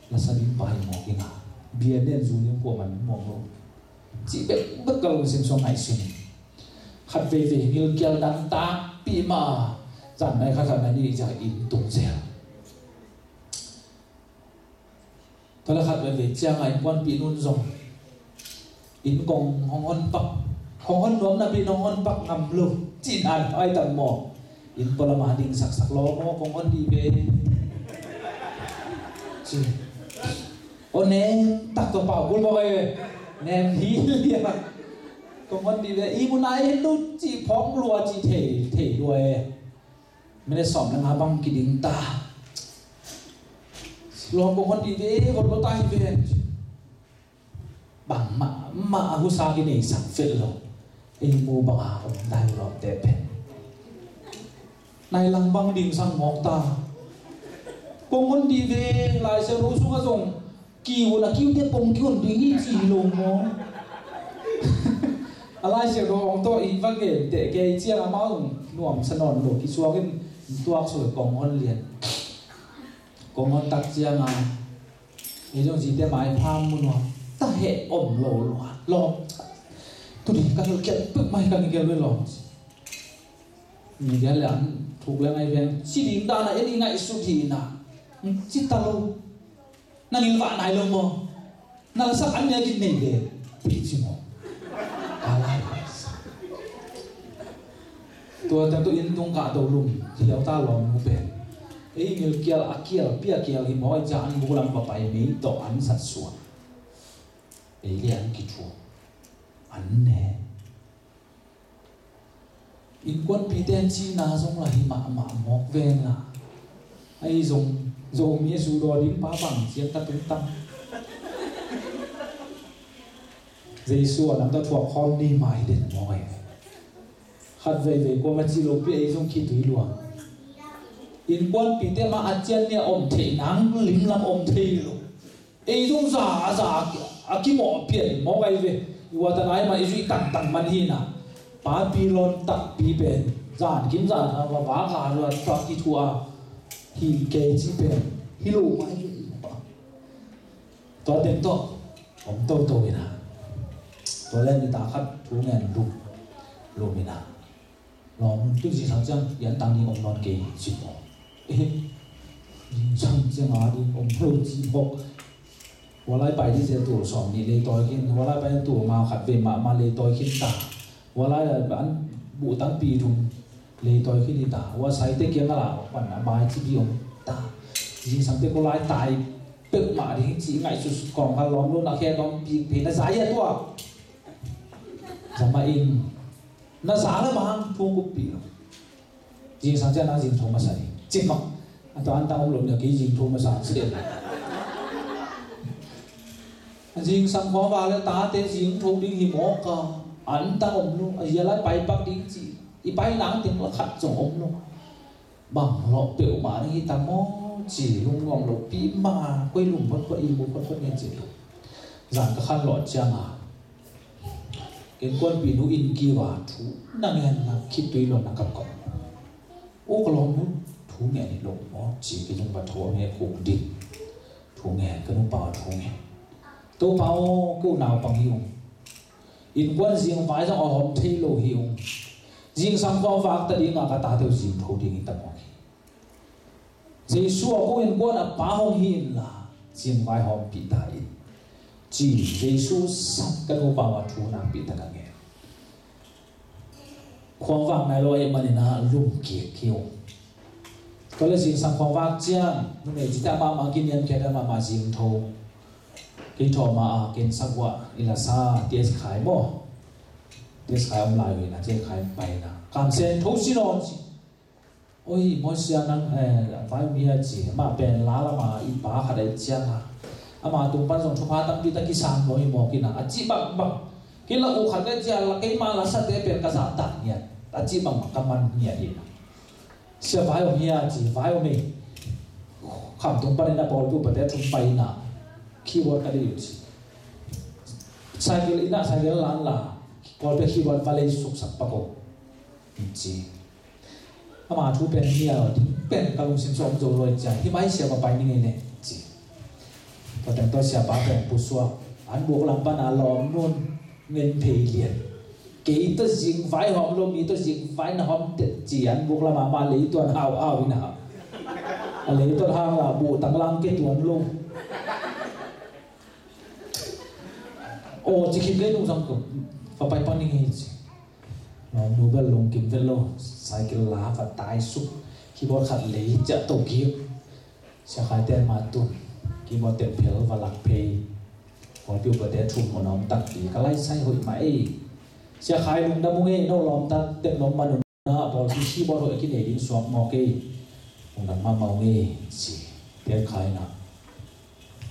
la sa ding pa hi mawk ina. Bia nen zu ning kuaman mawk lo. Cih bek bek ka lungsim sung ngaihsun. Khat veivei ngilkial dan takpi ma zan nai khat khat nai nih ciang inn tung zel. Tua le khat veivei ciang a innkuanpih nun zong inn kong hong hon pak hong hon nuam napi hong hon pak ngam lo. Cih dan ai tam maw? Inn pualam a ding saksak law maw kong hon dih ve. Ci. O nem tak tua pau kul maw e. Nem hi lia. Kong hon dih ve i mun ai lut ci phawng lua ci thei thei lua e. Minute sawm le nga bang kiding ta. Lawm kong hon dih ve vot lo ta hi ve. Bang mah mah a husa kinei sak fel lo. Ei mu bang a om dai lawmte pen nai lang bang ding sang mawk ta. Kong hon dih ve lai se ro sungah zong kiu na kiu te pong kiu ding hi ci hi lo maw? A lai siak dawng tawh i va gen teh kei ciang amau nuam sa nawn lo kisuak in tuak sui kong hon lian. Kong hon tak ciang a ei zong zite mai pham mu nuam ta heh om lo luat lawm. Tudi ka hel kiat pek mai ka ni gel ve lawm. Ni gel le an thuk le ngai veng ci ding dana en i ngaihsut hi na ci ta lo. Na ngilvah nai lo maw? Na lasak an nia gin nei ve. Pi ci maw? Ka lai. Tua teng tu inn tung kah do lum liau ta lawm mu pen. Ei ngilkial a kial pia kial hi maw ai ca an bulam va pai mei tawh an sat suak. Ei le an kithuak. an ne. Innkuanpihte an cihna zong lah hi mahmah mawk ven lah. Ahi zong Zomi a sudaw ding pa bang ciang ka tungtang. Jesu a nam tawh thuak khawm ni mah hi den mawk ahi. Khat veivei kuama cih lopi ei zong khitui luang. Innkuanpihte mah a cian ni a om thei nang limlam om thei lo. Ei zong za a za a kimawh pian mawk ahi ve. I uatan ai mah i zuih tangtang man hi na. Papi lon takpi pen zan kim zan kha va va ka lua tak i thu a hi kei ci pen hi lo mah hi ve. Tua teng tawh om toto ina. Tua le mi ta khat thu ngen lum lum ina. Lawm tu zingsang ciang yan tang ding om nawn kei ci maw. Zingsang ciang a ding om lo ci maw. Walai pai di sia tul sawm ni leitawi khin, walai pai tul ma khat ve ma ma leitawi khin ta. Walai an bu tang pi thum leitawi khin hi ta. Wa sai te kiang a la pan a mai ci pi om ta. Zingsang te ko lai tai pek ma ding ci ngai su su kong ka lawm lo na khe kong pi pe na sa ya tua. Zama in na sa la bang thu kup pi lo. Zingsang ciang nang zing tho masa ding. Cik mak. A tua an tang om lo nia kei zing tho masa an si den. Zingsang khua va le tate zing tho ding hi mawk a. An tang om lo. A zia lai pai pak ding ci. I pai nang teng la khat zong om lo. Bang lawh peuhmah ding hi ta maw ci lungnuam lo pi ma koi lum photphot in bu photphot ngen ci lo. Zan ka khan lawh ciang a. Innkuanpih nu inn kiva thu na ngen na khitui lo na kapkap. O ka lawm nu thu ngen hi lo maw ci kei zong va thu a ngen khuk dik. Thu ngen ka nupa thu ngen. Topa aw ko naupang hi ung. Innkuan zingvai zong a hawm thei lo hi ung. Zingsang khua vak ta ding a ka tate uh zing tho ding hi ta maw hi. Jesu a ko innkuan a pa hong hi inla zingvai hawmpih ta in. Ci Jesu sam ka nupa ma thu nakpih ta ka ngen. Khuavak nai lo ahih manin a lumkik hi uh. Tua le zingsang khuavak ciang numei cite amah mah kiniamkhiat amah mah zing tho. Kei thawh mah a ken sagua i la sa T S Khai maw. T S Khai om lai uh hi na T S Khai paina kamsen tho si nawn si. Oi, Mosia nang, eh, vai mi a ci, mah pen la lama i pa khat a i ciang a. Ama tung pan zong thupha tampi ta kisang lo hi mawk ina, a ci bangbang. Kei la u khat le cia la keima la sate pen ka zahtak ngiat. A ci bangbang ka man ngiat ina. Sia vai om hi a ci, vai om hi. Kham tung pan ina pawl tu pate thum pai ina. Keyboard ka dei u ci. Cycle ina, cycle lan la. Pawl pe keyboard va lei suksak pak o. Ci. Ama thu pen hi a, pen ka lungsim sawm zo lo i cia, hi mai sia va pai ni ngei ne, ci. Tua teng tua sia pa pen pusuak, an buk lam pan a lawm nun, ngen phei lian. Kei tua zing vai hawm lo, mi tua zing vai na hawm te, ci an buk lam a ma lei tuan hau hau in a. A lei tuan hau la, bu tang lang ke tuan lo. Aw, ci khit le nung zang ko, va pai pan ni ngei ci. Lawm nu bel lungkim vet lo, cycle la va tai suk, keyboard khat lei ciah to kik. Sia Khai ten ma tun, keyboard ten phel va lak phei. Kawlpi upate thum mun a om takpi, ka lai sai hoih mah ei. Sia Khai lungdam ung ei, no lawm tak tek nong man un a, bawlpi keyboard hoih a kinei ding suak mawk ei. Lungdam mahmah ung ei, ci. Tek Khai na.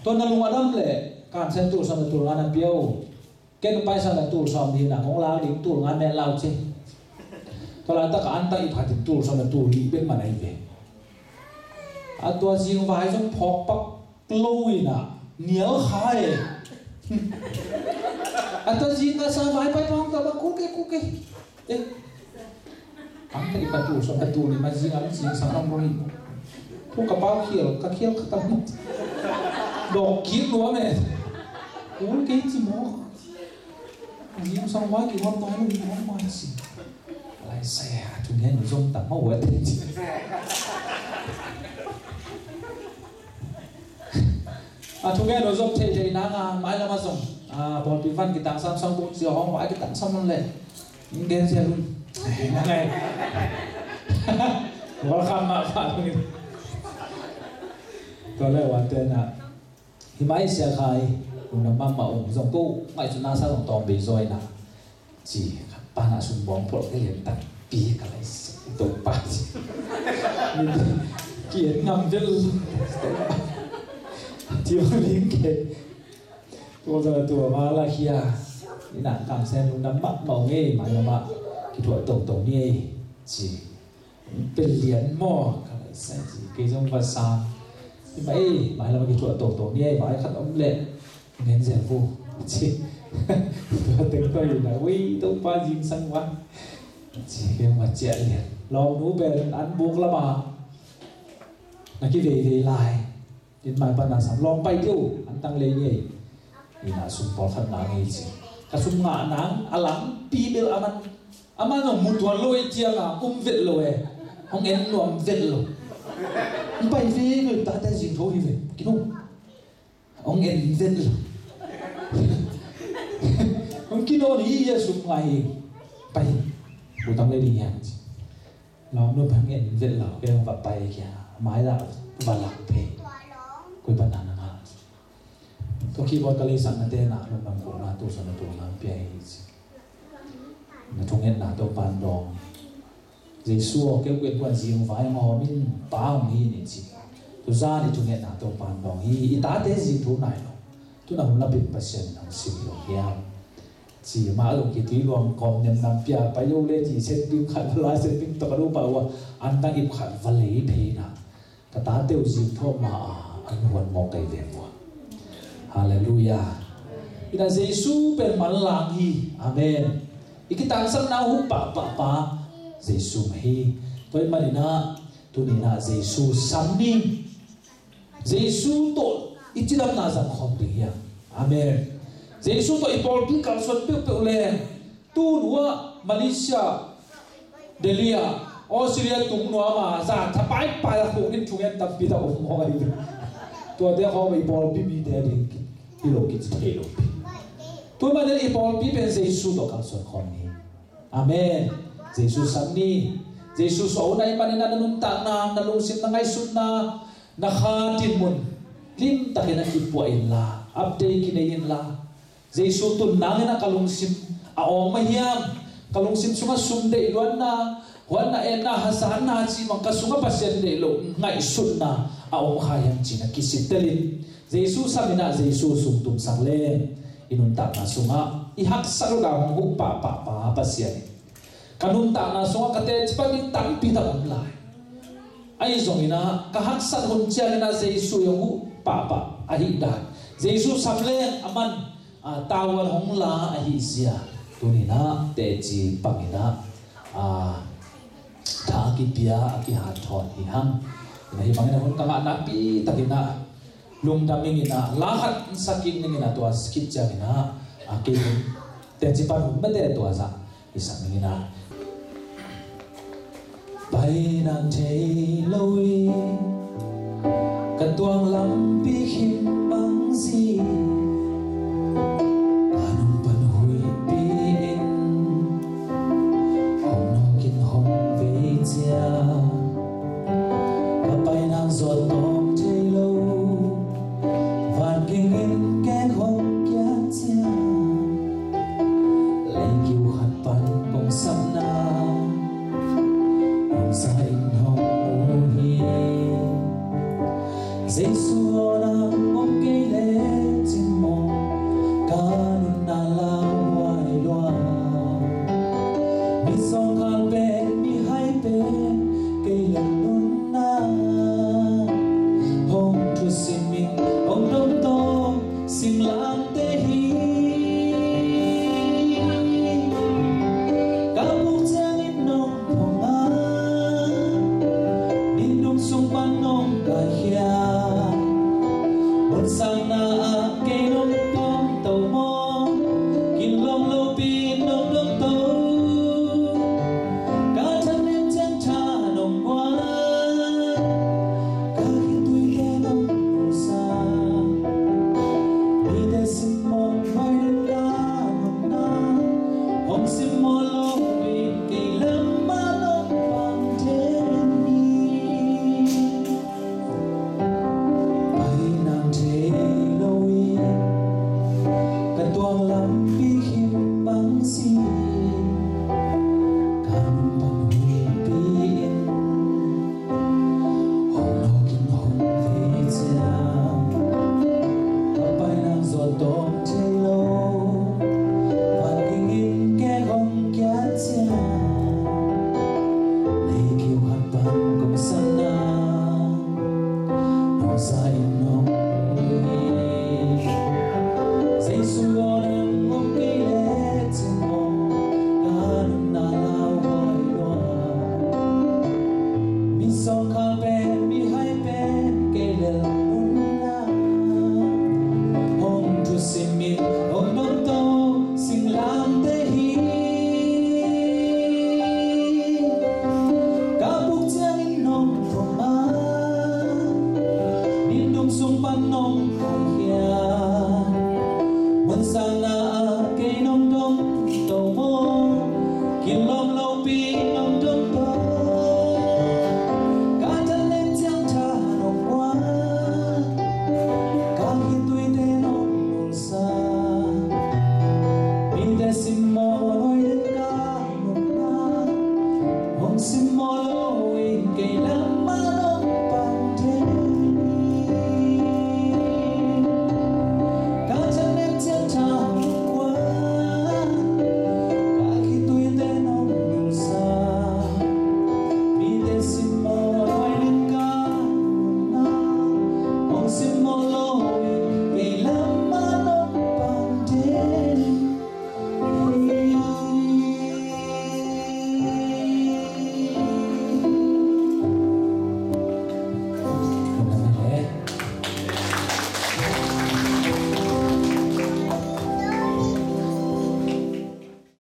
Tua na lung a dam leh, kamsen tul sawm le tul nga na pia uh. Ken paisa na tul sawm ding na kong lak ding tul nga met lau ci. Tua laitak a an tak i phatin tul sawm na tul nih bek man ahi ve. A tua zingvai zong phawk pak lo ina nial kha e. A tua zing ka sa vai pai pawng ka ba kuk e kuk e. Eh. Ang tadi ka tul sawm ka tul nih ma zing ang zing sang ang roi. Thu ka pau khial ka khial ka tam. Dok kik lua me. Kul kei ci maw. Zing sang vai ki hon vai lu hon vai ci. Lai sai a thu ngen zong tam ma wa te ci. A thu ngen zong thei thei na nga mai lama zong. A bawlpi van ki tang sam sang buk ci hong vai ki tang sam lon le. Gen sia lun. Ngai. Welcome ma fa lun. Tua le wa te na. Hi mai Sia Khai. Lungdam mahmah ung zong ko. Mai cu na sa zong tawm bei zoi na. Ci, ka pan a sum bawng phol ka lian takpi ka lai sa Topa ci. Min ki et ngam vel. Ci bang ling ke. Tua zong tua ma la khia. Ina kam sen lungdam mahmah ngei, mai lamah kithuah toto ngei ci. Pel lian maw ka lai sa ci. Kei zong va sa. Mai, mai lamah kithuah toto ngei, mai khat om leh. Ngen zel pu ci. Tua teng tua hi na, ui, Topa zingsang ua ci, kei ma ciah lian. Lawmnu pen an buk lama na kiveivei lai. Din mai pan na sam lawm pai diu, an tang lei ngei. Ina sum pawlkhat na ngei ci. Ka sum ngah nang a lampi bel aman, aman hong mu tuan lo ei cianga um vet lo e. Hong en nuam vet lo. Hong pai ve lo, tate zing tho hi ve. Kino. Hong en ven lo. Hong kino ni Jesu ngai hi. Pai. Butang le ding hiam ci. Lawm lo, hong en ven lo. Kei hong va pai kia. Mai la va lak phei. Koi pan na na ngal. Tua keyboard ka leisak na te na lungdam ko na tu sa na tu na pia hi ci. Na thungetna Topa'n dawng. Jesu aw, kei kuan kuan zing vai hawm in Pa hong hi ni ci. Tuzan i thungetna Topa'n dawng hi. I tate zing thu nai lo. Tuna hun lapin Pasian in hong sim lo hiam ci. Mah zong kitui luang kawm nem nam pia pai lo le ci. Setpim khat va lai, setpim tawh ka dupa ua. An dang ip khat va lei phei na. Ka tate uh zing thawh ma a, an huan mawk kei ve vua. Halleluiah. Ina Jesu pen manlang hi. Amen. I kitangsakna uh pahpahpa Jesu mah hi. Tua ahih manin ah tuni-in ah Jesu sam ni. Jesu tawh i cidamna zang khawm ding hi hang. Amen. Jesu tawh i pawlpi kalsuan peuhpeuh le tun uh ah Malaysia, Delhi ah, Australia tung nuam a, za thapai pai a khuk in thungen tampi tak om maw ahi. Tuate khawm i pawlpi mite ding hi lo kici thei lo. Tua ahih manin i pawlpi pen Jesu tawh kalsuan khawm ni. Amen. Jesu sam ni. Jesu suah hun ahih manin na nuntakna, na lungsim, na ngaihsutna, na kha dinmun limtakin a kipuah inla, update kinei inla. Jesu tun nangin a ka lungsim a awng mah hiam? Ka lungsim sungah sum deih luatna, huatna, etna, hazatna cih bang ka sungah Pasian deih loh ngaihsutna a om kha hiam cih na kisittelin Jesu samin ah Jesu sung tumsak leng i nuntakna sungah i haksat uh dan hong huh pahpahpa Pasian in ka nuntakna sungah ka teci pan in tampi tak om lai. Ahi zongin ah ka haksat hun ciangin ah Jesu i hong huh pahpah ahih dan, Jesu sam leng aman, ah, tavuan hong la ahih zia tuni-in ah teci pangin ah, ah, tha a kipia a kihanthawn hi hang. Ina hih bangin ah hun ka ngah nakpi takin ah lungdam ing in ah, la khat sak ing ning in ah, tua khit ciangin ah, a kei hun teci pan hun mete tua zah i sak ning in ah. Pai nang thei lo i ka tuang lampi khin bang zi, ka nung pan huihpi in hong nawk in hong vei cia. Ka pai nang zawt tawm thei lo, van ging in keng hong kiat cia. Leikiu khat pan kong sapna, hong sa in hong mu hi. Jesu aw, nang om kei le cin maw, ka nunna lauhuai lua. Mi sawngkhal pen, mi hai pen, kei le nunna. Hong thusim in, hong domtawm singlamteh hi. Ka buk ciangin nong phong a, nin dum sung pan nong kaikhia. Hun sangna ah kei nong pom to maw, kin lawm lopi nong dom to. Ka thak nem ciang tha nong guan, ka khitui te nong nusa. Mite simmawh mai nunna, nunna hong simmawh lo in kei lam mah nong pang thei ni. Pai nang thei